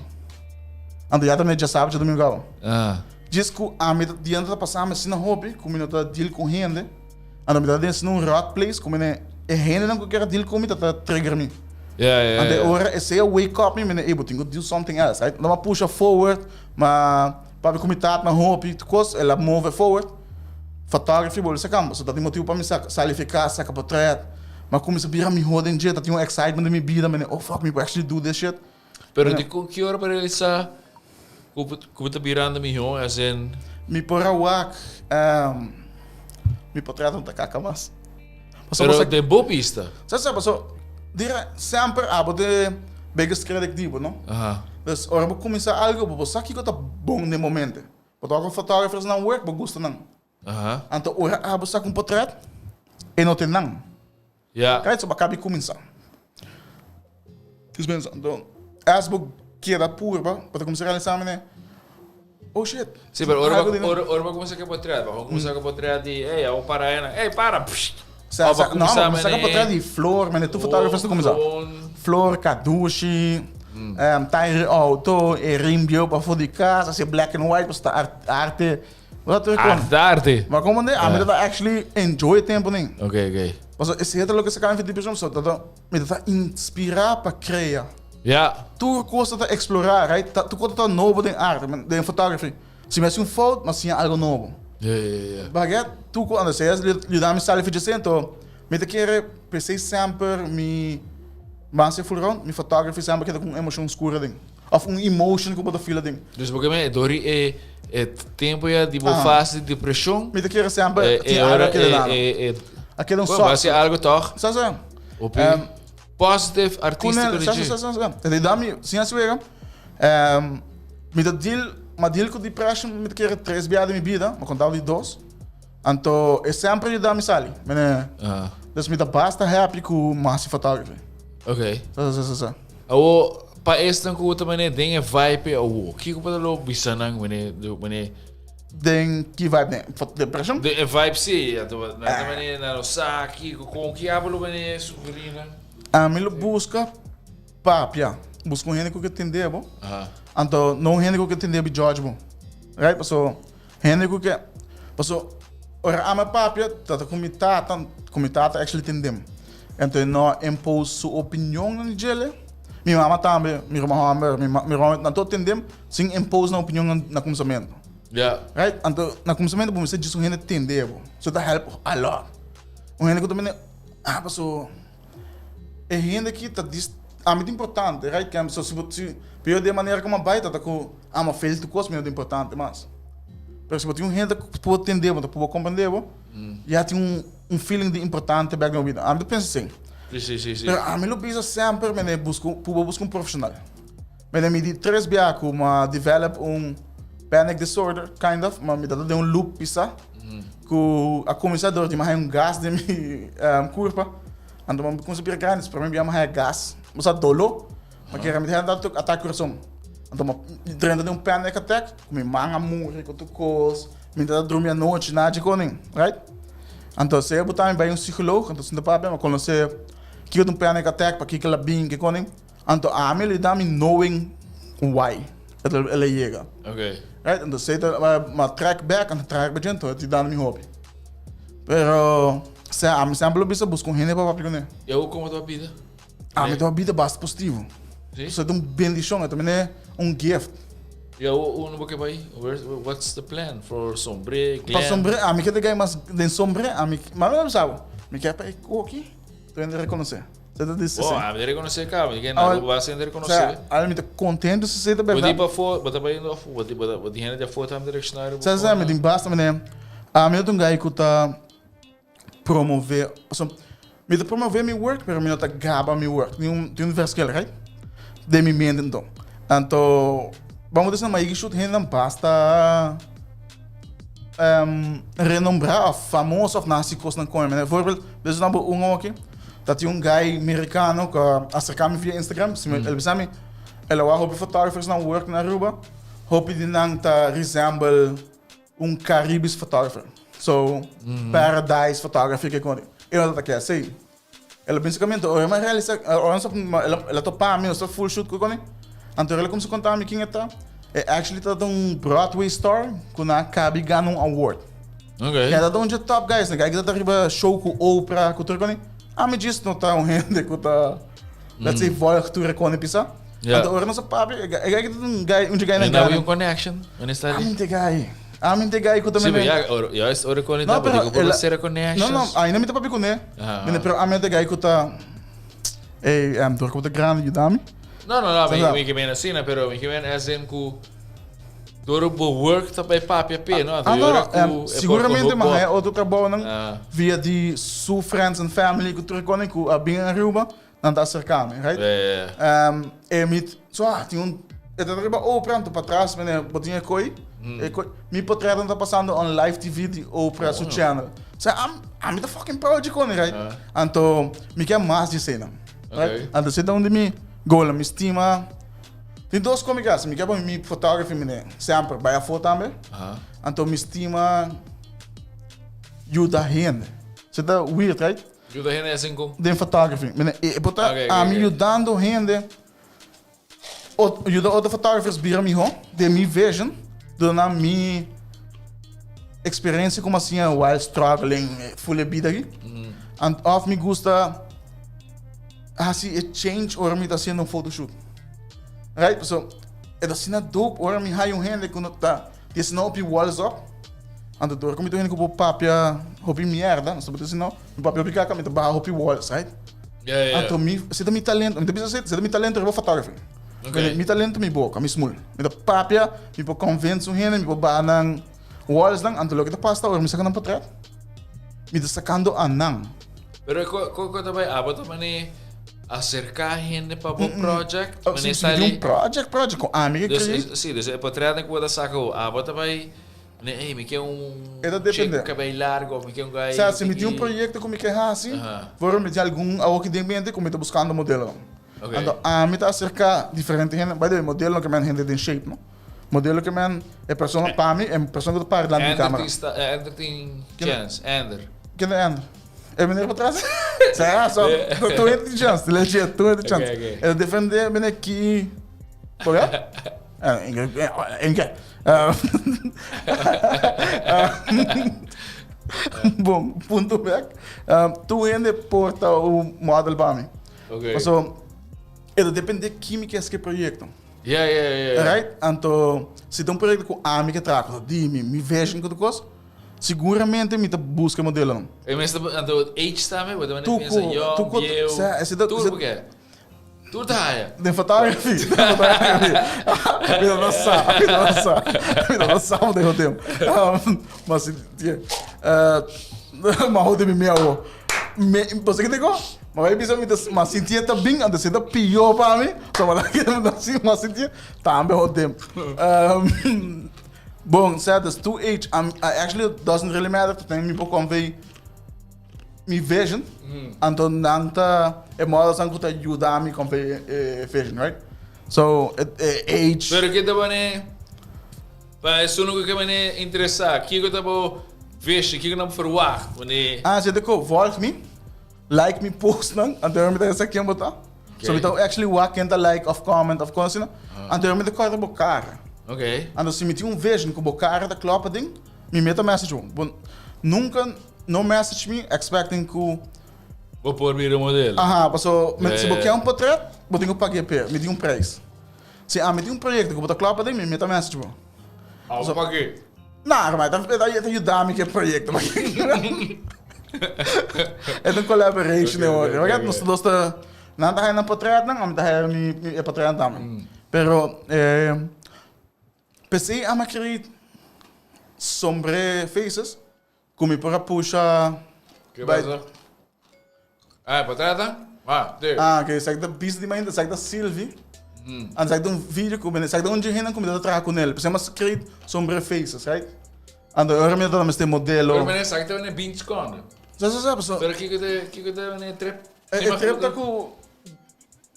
Anto ya ta mi djasabra djadomingo kaba. Ah. Djis ku ami ta dia ta pasa mi asina hopi ku mi no ta deal ku hende. Anto mi ta den asina un rot place ku mi ne e hendenan ku kier a deal ku mi ta ta trigger mi. Ja, ja, Anto e ja. ora esei a wake up mi, mi ne, ey bo tin ku do something else, right? Anto mi a pusha forward, ma Papia ku mi tata na hopi kos, el a move forward. Photography bolbe sa kamba, so ta tin motibu pa mi saka, sali fi kas, saka potret. Mi a kuminsá bira mihó den dje, ta tin un excitement den mi bida, mi di, oh fuck, mi por actually do this shit. Pero dikon ki ora pa realisá ku bo ku bo ta birando mihó as in. Mi por a wak mi potret no ta kaka mas. Pasobra Pero bo sa. Den bo bista. Sa sa pasobra dira semper abo ta e biggest critic di bo no. Aha. Dus ora bo kuminsá algu bo bo sa kiko ta bon den momente. Bo ta wak fotografersnan nan work bo gusta nan. Aha. Anto ora abo saka un potret e no tin nan. Ya. Right so bo a kabi kuminsá. Dis pensa anto as bo keda purba bo ta kuminsá realisá mene oh shit. Si pero ora bo ora ora bo kuminsá ku potret bo kuminsá ku potret di ey abo para aynan ey para pssst. Sa Of bo sa no kuminsá bo kuminsá ku potret di flor mene tur fotógrafos ta kuminsá. Flor kadushi tayer auto e rim bieu pafó di kas asi black and white pasobra ta arte. Bo ta tur kon. Arte arte. Ma como de ami ta actually enjoy e tempo nin. Ok ok. Pasobra esei ta loke saka mi for depreshon pasobra ta mi ta inspira pa krea. Ja. Tur kos ta explora, right? Ta, tur kos ta nobo den arte, den photography. Si mi hasi un fout, mi a siña algo nobo. Ja, ja, ja. Baget, tur kos, anto esei a yuda mi sali for dje sento. Mi ta kere p'esei semper mi ban haci full round, mi photography semper keda ku un emocion scur aden. Of un emotion ku bo ta feel aden. Dus bo ke me dori e e tempo ya di bo fase di depresion. Mi ta kere semper tin algo a keda dano. A keda un Bueno, bo hasi algo toch? Sa sa. Hopi positive artistico di dje. Sa sa sa. E da mi sin hasi wega. Mi ta deal, mi a deal ku depression mi ta kere tres bia den mi bida, mi a konta di dos. Anto e semper yuda mi sali. Mene, dus mi ta basta happy ku mi hasi photography. Ok. Sa sa sa sa. Awo, pa esnan ku ta mene den e vibe awo, kiko bo ta lo bisa nan mene, mene? Den ki vibe? Den depression? Den e vibe si, anto nan ta mene nan no sa kiko, kon ki abo lo mene sugeri nan? Ami lo buska papia, buska un hende ku ke tende bo, anto no un hende ku ke tende bo i judge bo, right? Paso Hende ku ke paso ora ami a papia ta ta ku mi tata ku mi tata actually tendem ento e no a impose su opinion na djele mi mama tambe mi ruman homber mi mi ruman nan tur tendem sin impose nan opinion na kumsamentu right anto na kumsamentu bo mester djis un hende tende bo so ta help a lot un hende ku ta mende ah paso E hende aki ta dis ami ta importante right kem so si bo si pero den manera ku mi a bai ta ta ku amo fail tur kos mi no ta importante mas pero si bo tin un hende ku por tende bo ta por komprende bo ya tin un un feeling di importante bek den bo bida ami ta pensa asin pero ami lo bisa semper mene buska un prueba buska un profeshonal mene mi di tres bia ku mi a develop un panic disorder kind of ma mi ta den un loop pisa ku a kuminsá dor di mi a haña un gas den mi kurpa. Anto mi kuminsá bira grandi, so promé bia mi a haña gas, mi sa doló, mi kere mi ta haña atake kurason. Anto mi drenta den un panic attack, ku mi man a muri ku tur kos. Mi ta drumi anochi na dje koning, right? Anto se bo tambe bai un psicoloog, anto sinta papia, ma conoce kiko ta un panic attack, pakiko el a bin, ke koning. Anto ami lo yuda mi knowing why el a yega. Okay. Right? Anto se ta ma track back, anto track back anto e ta dando mi hopi. Pero se ami semper lo bisa busca un hende pa papia kuné. Y awor como ta bida? Ami ta bida basta positivo. Sí? So ta un bendicion, e ta mene un gift. Y awor uno bo ke bai? Where's, what's the plan for Sombre, Glen? Pa Sombre, ami ke ta gai mas den Sombre, ami, ma mi no bisa bo, mi ke pa e koki, tur hende reconoce. Se ta dice Bo, ami ta reconoce caba, mi ke na Aruba basta hende reconoce. Sa, ami ta contento si se ta Bo berdad. di pafo, bo ta bayendo afo, bo di, bo ta, bo di hende di afo tambe ta reacciona riba Sa, sa, mi tin basta, mene, ami no ta un guy cu ta promove, pasobra mi ta promove mi work pero mi no ta gaba mi work, tin un tin un verschil right den mi mente anto, anto bamo bisa mi a yega shoot hendenan basta renombra of famoso of nan hasi kosnan kon mi, bijvoorbeeld bisa nan bo un oki ta tin un guy merikano ku a aserka mi via Instagram el bisa mi el a wak hopi photographers nan work na Aruba hopi di nan ta resemble Un Caribis photographer. So, paradise photography ke kon. E no ta ke así. El a binse kaminda, ora mi realisa, ora mi el a topa mi, nos ta full shoot ku koni. Anto el a kumsa konta mi kin e ta. E actually ta un Broadway star ku nan a kabi gana un award. Okay. E ta un dje top guys, guy ku ta riba show ku Oprah, ku tur koni. Ami djis no ta un hende ku ta, let's say, volg tur e koni pisa. Ja. Anto ora nos a papia, e guy ki ta un guy, un dje guy Na na un connection, wanneer sta Ami te guy. Ami te guy ku ta Sí, mene. pero ja, ora, juist ora kon No, ta, pero digo, por el- ser connections. No, no, ainda mi ta papia kuné. Aha. Mene, pero ami te guy ku ta Ey, door ku ta grandi, yuda mi. No, no, no, mi, Sa- mi ke men asina, pero mi ke men as in ku door bo work ta bij papia pe, no? Ah, no, Ora ku e por seguramente hook ma up. haya otro trabounan Ah. via di su friends and family ku tur koni ku a bin Aruba. Nan ta acerca mi, right? Ja, ja, ja. E mi, so ah, tin un, e ta riba Oprah, anto patras mene, bo tin e koi, e koi, mi portretnan ta pasando on live TV di Oprah su channel. So, am, ami ta fucking proud di koni, right? Anto, mi ke mas di eseinan, right? Okay. Anto, esei ta un di mi goalnan, mi stima, tin dos kos mi ke hasi, mi ke pa mi photography mene, semper bai afó tambe, anto mi stima yuda hende. Esei ta weird, right? Yuda hende hasi con? Den photography. Mira, e por ta Ok, ok, ami ok. yudando hende ot, yuda otro photographers bira miho den mi vision, duna nan mi experiencia como asina while struggling eh, full e bida aki. And of mi gusta hasi e change ora mi ta haciendo un photoshoot. Right? So, e ta asina dope ora mi haya un hende ku no ta Di esnan hopi walls up. Anto dor ku mi ta hende ku por papia hopi mierda, nos ta por disi no, mi papia hopi kaka, mi ta baha hopi walls, right? Ja, ja, ja. Anto mi, si ta mi talento, mi ta bisa si, si ta mi talento riba photography. Okay. Mi talento mi boka, mi smul. Mi ta papia, mi por convince un hende, mi por baha nan walls nan, anto loke ta pasa ta ora mi saka nan portret, mi ta sakando a nan. Pero ko ko ko ta bai abo ta mane acerca hende pa bo project? Oh, Mane si, si sali un project, project con ami ke Dus, create. es, sí, dus e portretnan ku bo ta saka ho, abo ta bai mane ey mi ke un E ta chick depende. kabei largo, mi ke un guy Sa, si mi tin un tiki proyecto ku mi ke hasi, Aha. voor mi tin algun awoki den mente ku mi ta buskando modelonan. Ok. Anto ami ta aserka diferente hende, by the way, modelo no ke men hende den shape no. Modelo ke men e persona pa mi, e persona ku ta para dilanti di Ender kamera. tin sta, Ender tin chance, Ender. Ken ta Ender? E meneer patras? Sa, so, tur hende tin chance, legit, tur hende tin chance. Ok, ok. E ta defende meneer ki, por qué? En ke? Bon, punto bek. Tur hende por ta un model pa mi. Ok. Paso, e ta depende ki mi ke haci proyecto. Ja, ja, ja, ja. Right? Anto, si ta un proyecto cu ami ke traha, cu ta di mi, mi vision cu tur cos, siguramente mi ta busca modelonan. E mester, anto age tambe, bo ta manda Tur pensa cu, yong, tur cu, bieu, sa, ese ta, tur ese, porque tur ta haya. Den photography, den photography. Mi no ta sa, mi no ta sa, mi no ta sa bo den hotel. Um, ma si, tie, uh, ma hote mi mi awo. Me, bo sa kiko? Ma bai bisa mi ta, ma sinti e ta bin, anto si e ta pió pa mi, so ma la keda mi ta si, ma sinti e tambe hote. Um, bon, sa, dus two age, I'm, I actually it doesn't really matter, tot mi por convey mi vision, anto nan ta e models nan ku ta yuda mi convey e vision, right? So, e, e age. Pero ke ta pone? Pa esun ku ke mane interesá, kiko ta bo vision, kiko nan verwacht wanneer. Ah, si ta ko, volg mi, like mi postnan, anto mi ta sa ken bo ta. So mi ta actually wak ken ta like of comment of kos asina. Anto mi ta kòrda bo kara. Anto si mi tin un vision ku bo kara ta klòp aden, mi meta message bo. Bo nunka no message mi expecting ku. Bo por bira modelo. Aha, paso si bo ke un potret, bo tin ku pag'é p'e, mi tin un prijs. Si ami tin un proyecto cu bo ta cla pa den mi, mi ta message bo. Abo pa ke? Na, ma e ta e ta yuda mi cu e proyecto. E ta un collaboration e ora. Porque nos dos ta, nan ta haya nan potretnan, ami ta haya mi e potretnan tambe. Pero eh, p'esey ami a create Sombre Faces. Ku mi por a pusha Ke pasa? Ah, e patrata? Ah, te. Ah, oké. Esaki ta bisa di mainta, esaki ta Silvi. Mm. Esaki ta un video ku mi, esaki ta un dje hendenan ku mi ta traha ku nel. P'esei mas create Sombre Faces, right? Anto ora mi ta mester modelo. Pero mene esaki ta mene 20 sekonden. Sa, sa, sa, paso. Pero kiko te, kiko te mene trip? E trip ta ku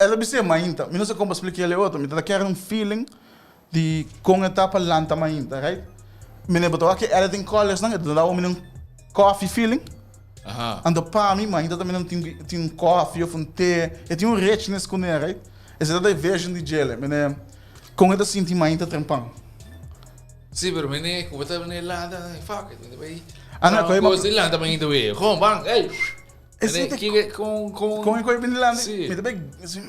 El a bis'é mainta. Mi no sa kon pa spliká el e otro. Mi ta kere un feeling di kon e ta pa lanta mainta, right? Mene bo ta wak e editing colors nan, e ta da bo mene un coffee feeling. Anto pa mi mainta ta mene un tin tin un coffee of un te, e tin un richness kuné, right? Esei ta ta e vision di djele, mene kon e ta sinti mainta trempan. Sí, pero mene ku bo ta mene lanta, fuck it, mene bai. Ah, no, Kos di lanta mainta wee. Gewoon bang, ey! Esei ta Con con con e coi bini landi? Sí. Mi ta bay sí.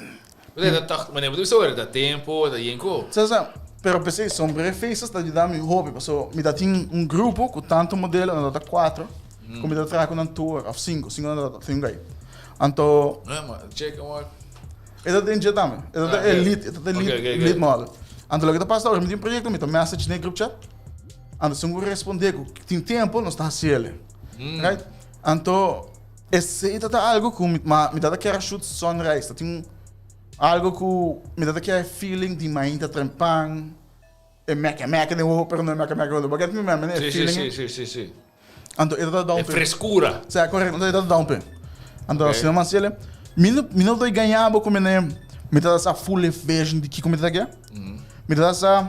Pero ta toch, mane, bo ta bisa ora ta tempo, ta yen ko. Sa sa, pero p'esei Sombre Faces ta yuda mi hopi paso mi ta tin un grupo ku tantu modelo, nan ta cuatro, ku mi ta traha ku nan tur of cinco, cinco nan ta tin guy. Anto No, ma check amor. E ta den dje tambe. E ta Ah, e lead, e ta e lead, Ok, ok, ok. lead model. Anto loke ta pasa ora mi tin un proyecto mi ta message den e group chat. Anto si un responde ku tin tempo nos ta hasi ele. Right? Anto esei ta ta algo ku mi ma mi ta kier a shoot sunrise ta tin algo ku mi ta kier e feeling di mainta trempan e meke meke den wowo pero no e meke meke den wowo bo get mi meme e Si si feeling si si si si anto e ta ta e frescura sa korekto anto e ta ta down pe anto asina mas asina mi no mi no ta gaña bo ku mi ne mi ta sa full e vision di kiko mi ta kier mi ta sa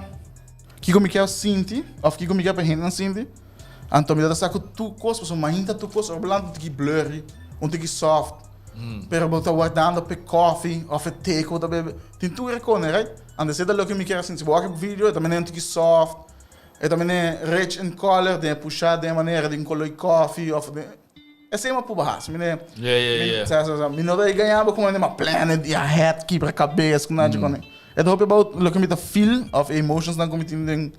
kiko mi kier sinti of kiko mi kier pa hendenan sinti. Anto mi ta sa ku tur kos, pasobra mainta tur kos ora bo lanta un tiki blurry, un tiki soft. Pero bo ta wardando p'e koffie of e te ku bo ta bebe. Tin tur e kone, right? Anto esei ta loke mi kier a sinti. Si bo wak e video e ta mene un tiki soft, e ta mene rich in color den e pusha den e manera di un color di koffie of den esei mi a pruba hasi. Mi ne, sa sa sa, mi no ta gaña bo ku mi a plan e di ahead kibra kabes ku nan kone. E ta hopi about loke mi ta feel of e emotions nan ku mi tin den.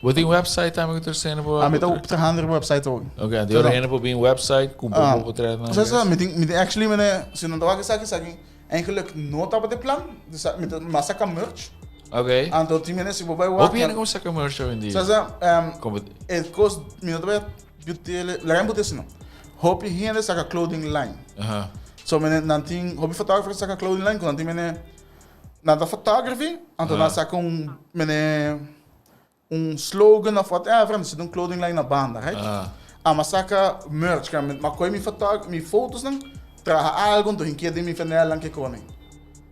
Bo tin website tambe ku ta hende por. Ah, mi ta trahando riba website awor. Ok, anto ora hende por bin website kumpra bo portret nan. Sa sa, mi tin mi tin actually mene si nan ta wak esaki esaki eigenlijk no tabata e plan, dus mi ta mi a saka merch. Ok. Anto tin mene si bo bai wak. Hopi hende ku saka merch awendia. Sa sa, e kos mi no ta bai butele, laga mi bute asina. Hopi hende saka clothing line. So mene nan tin hopi photographer saka clothing line ku nan tin mene Nan ta photography, anto nan saka un mene un slogan of whatever, anto zit un clothing line na banda, right? Ama saka merch, ka ma koe mi photog mi fotosnan, traha algo, anto hinkia den mi fenelnan ke kone.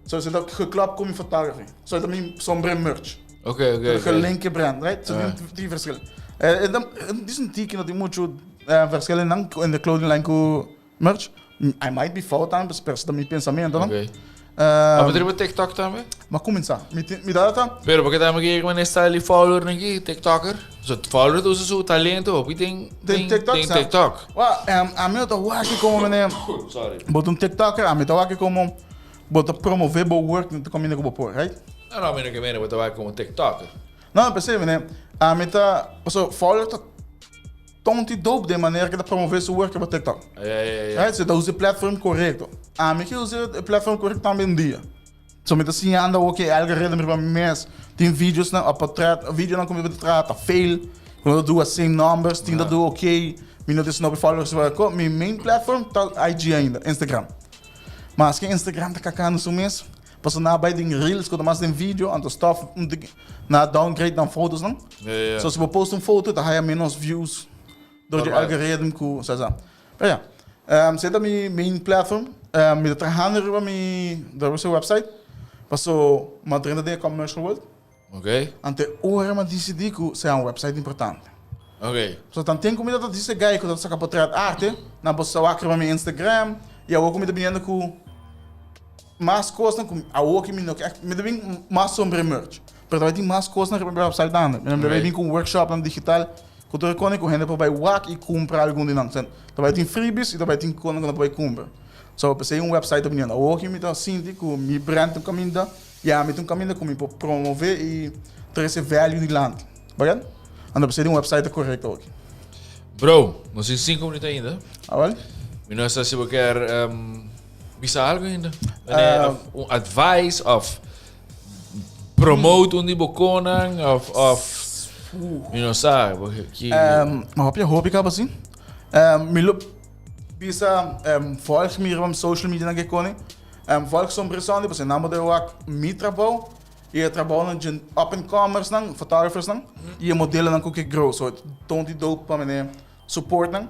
So esei ta geklopt ku mi photography. So e ta mi sombre merch. Okay, okay, okay. Gelink e brand, right? So tin tin verschil. E ta dis un tiki no tin muchu verschil in nan in de clothing line ku Merch, I might be fout tambe, pero esei ta mi pensamentonan. Ok. Abo ta riba TikTok tambe? M'a kuminsá. Mi tin, mi tata ta. Pero porque tambe ke mane style di follower nan aki, TikToker. So follower ta usa su talento hopi den Den TikTok, den sa. TikTok. Wa, ami no ta wak komo mane. Sorry. Bo ta un TikToker, ami ta wak komo bo ta promove bo work den tur kaminda ku bo por, right? No, no, mi no ke mene bo ta wak komo TikToker. No, p'esei mane, ami ta, pasobra follower ta. Tonti dope den manera ke ta promove su work riba TikTok. Right? Si e ta usa e platform korekto. Ami ke usa e platform korekto tambe un dia. So mi ta siñando awor ke e algoritmo riba mi mes. Tin videosnan of portret, videonan ku mi ta traha ta fail. Ku no ta dua same numbers, tin ta dua ok. Mi no tin snopi followers riba ko. Mi main platform ta IG ainda, Instagram. Maske Instagram ta kakando su mes. Pasobra nan a bai den reels ku ta mas den video, anto stòf nan a downgrade nan fotosnan. So si bo post un foto ta haya menos views dor di algoritmo ku sa sa. Pero ya, esei ta mi main platform. Mi ta trahando riba mi riba su website paso mi a drenta den e commercial world. Ok. Anto e ora mi a disidí ku sea un website importante. Ok. So tanten ku mi ta dise guy ku ta saka potret arte, nan por sa wak riba mi Instagram i awor ku mi ta biniendo ku mas kosnan ku awor ku mi no ke, mi ta bin mas sombre merch, pero ta bai tin mas kosnan riba mi website tambe. Mi ta bai bin ku workshopnan digital ku tur e kosnan ku hende por bai wak i kumpra algun di nan. Ta bai tin freebies i ta bai tin kosnan ku nan por bai kumpra. So p'esei un website ta biniendo. Awor ku mi ta sinti ku mi brand ta un kaminda. Ya mi ta un kaminda ku mi por promove i trese value dilanti. Bagan? Anto p'esei di un website ta korekto oki. Bro, nos tin sinku minuut ainda. Awel. Mi no sa si bo kier bisa algo ainda. Of un advice of promote un di bo konan of of mi no sa. Mi hopi hopi kaba si. Mi lo bisa volg mi riba mi social media nan ke koni. Volg Sombre Sunday pasobra nan bo debe wak mi trabou i e trabounan dje up and comers nan, photographers nan i e modelonan ku ke grow. So ton di dope pa mene support nan.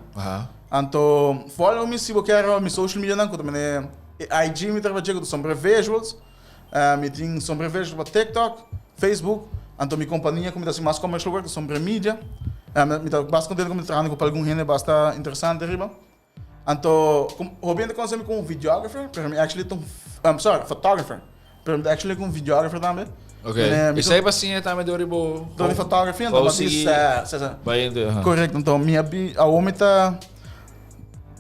Anto follow mi si bo kier mi social media nan ku ta mene e IG mi ta riba dje ku ta Sombre Visuals. Mi tin Sombre Visuals pa TikTok, Facebook. Anto mi kompania ku mi ta hasi mas commercial work ta Sombre Media. Mi ta basta kontento ku mi ta trahando ku algun hende basta interesante riba. Anto, hopi hende conoce mi como videographer, pero mi actually ta un, sorry, photographer. Pero mi ta actually un videographer tambe. Ok. Esey pa siña tambe door di bo... Door di fotografia, anto mi sa, sa, sa. Bay into, aha. Correcto, anto mi a bi, awor mi ta,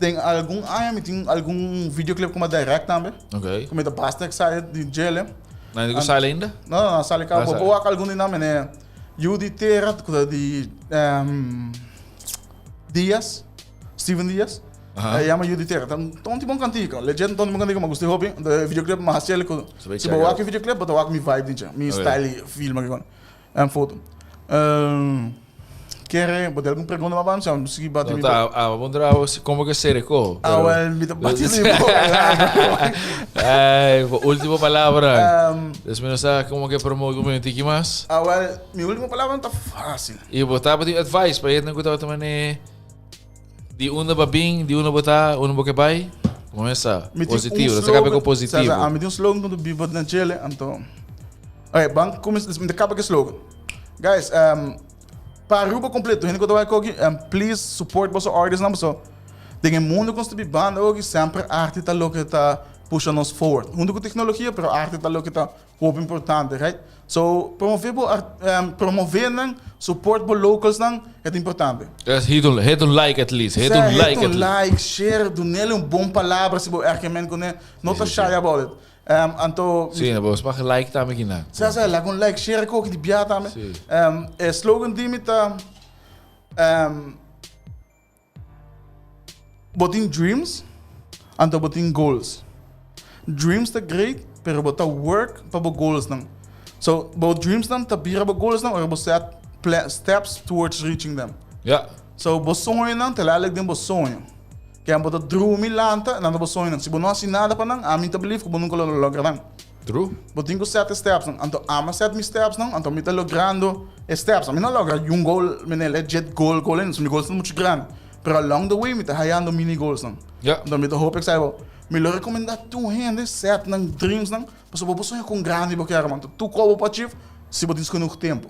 den algun aña mi tin algun videoclip como direct tambe. Ok. Cu mi ta basta excited di djele. Nan di cu sali ainda? No, no, no, sali caba. Bo por wak algun di nan, mene Yu di Tera, cu ta di Diaz. Steven Diaz. Aha. E yama Yu di Tera. Ta un tonti bon kantika. Legit un tonti bon kantika. Mi gusta e hopi. Anto e videoclip mi hasi el ku. So bay Si bo check wak out. e videoclip bo ta wak mi vibe dincha. Mi Ok. style di film aki kon. En foto. Kere bo tin algun pregunta mas pa mi? Mi sigui bati No mi ta a bo puntra bo si como ke sere ko. Ah wel mi ta bati mi boka largo. Ay, bo ultimo palabra. Des mi no sa como ke promote un tiki mas. Ah wel, mi ultimo palabra no ta facil. I bo tabatin advice pa hende ku tabata mane Di unda bo a bin, di unda bo ta, unda bo ke bai, kumesa Mi tin un positivo, nos a kapia ku slogan, positivo. Sa, sa, mi tin un slogan ku ta biba na djele, anto. Oké, ban kuminsá, mi ta kaba ku e slogan. Guys, um, pa Aruba kompleto, hende ku ta wak oki, um, please support boso artistnan, paso den e mundo ku nos ta bibando oki, semper arte ta loke ta pusha nos forward. Hunto ku teknologia, pero arte ta loke ta Hopi importante, right? So, promove bo art, um, promove nan, support bo locals nan, e ta importante. Yes, hit un, hit un like at least, hit Sa, un hit like un at least. like, share, dunele un bon palabra si bo erkemen kuné. No ta shy about it. Um, anto, Sí, bo mag like tambe kinan. Sa, sa, laga un like, share koki di bia tambe. Sí. Um, e slogan di mi ta, um, Bo tin dreams, anto bo tin goals. Dreams ta great, pero bo ta work pa bo goalsnan. So, bo dreamsnan ta bira bo goalsnan ora bo set steps towards reaching them. Ja. So, bo soñonan ta lelijk den bo soño. Ken bo ta drumi lanta, nan ta bo soñonan. Si bo no hasi nada pa nan, ami ta believe ku bo nunka lo logra nan. True. Bo tin ku set e stepsnan. Anto ami a set mi stepsnan, anto mi ta logrando e steps. Mi no a logra un goal, mene legit goal goal ainda, mi goals ta muchu grandi. Pero along the way mi ta hayando mini goalsnan. Ja. Anto mi ta hopi excited about. Mi lo recomenda tur hende set nan dreamsnan, pasobra bo por soña kon grandi bo kier, man. Anto tur kos bo por achieve si bo tin genoeg tempo.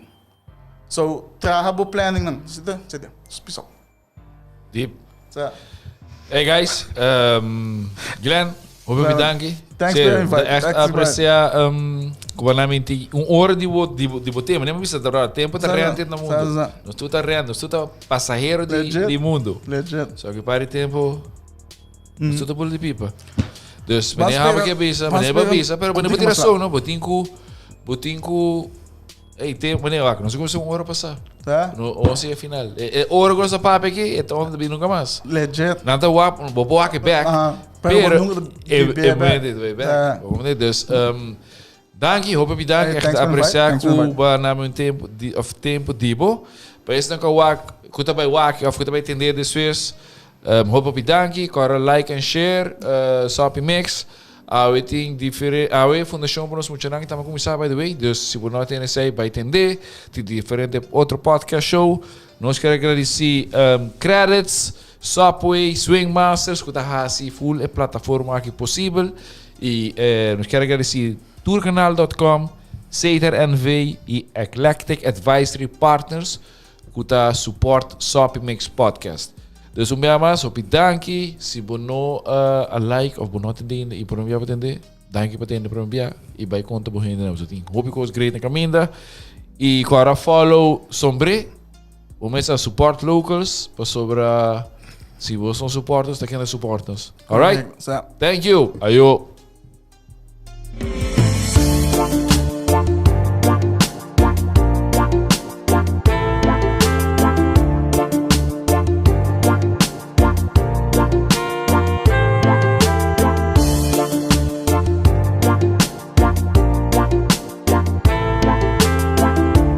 So, traha bo planningnan. Sita, sita. Peace out. Deep. Sa. Hey guys, um, Glenn, hopi mi danki. Thanks Sí, for invite. Echt Thanks for aprecia um, ku na minti un hora di bo di bo di bo tema. Nem bisa ta tempo ta Sa, rente na sa, mundo. sa. Nos tu ta rente, nos tu ta pasajero di Legit. di mundo. Legit. So que pari tempo nos tu ta bolo di pipa. Dus Mas meneer haba spera- que bisa, mas meneer ba spera bisa, pero un meneer tiki bo tin mas razón, no? Bo tin ku bo tin ku Ey, te, meneer, wak, nos a cuminsa un ora pasá. Ta? No, 11 e final. E, e ora ku nos a papia aki, e ta onda bin nunca mas. Legit. Nan ta wap, bo por wak e back. Aha. Pero bo Pero, nunca ta e, be e back. momento e ta bay back. Ta. Bo momento, dus, danki, hopi bi danki. Hey, Echt thanks for invite. aprecia Thanks for ku invite. ba nami un tempo di, of tempo di bo. Pa esnan ku a wak, ku ta bay wak, of ku ta bay tende despues, hopi bi danki. Kòrda like and share, Soppy Mix. Awe tin difere, awe Fundashon pa nos muchanan ki tamba kuminsá by the way, dus si bo no a tende esei bai tende, tin diferente otro podcast show. Nos kier a gradisí Credits, Subway, Swing Masters ku ta hasi full e plataforma aki posibel i nos kier a gradisí turkanal dot com. Sater NV i Eclectic Advisory Partners ku ta support Soppy Mix Podcast. Dus un bia mas, hopi danki. Si bo no a like of bo no a tende ainda i por un bia bo tende, danki pa tende por un bia i bai konta bo hendenan. Bo tin hopi kos great na kaminda. I kòrda follow Sombré. Bo mester support locals pasobra si bo son supporters ta kende support nos. Alright? Sa. Thank you. Ayo.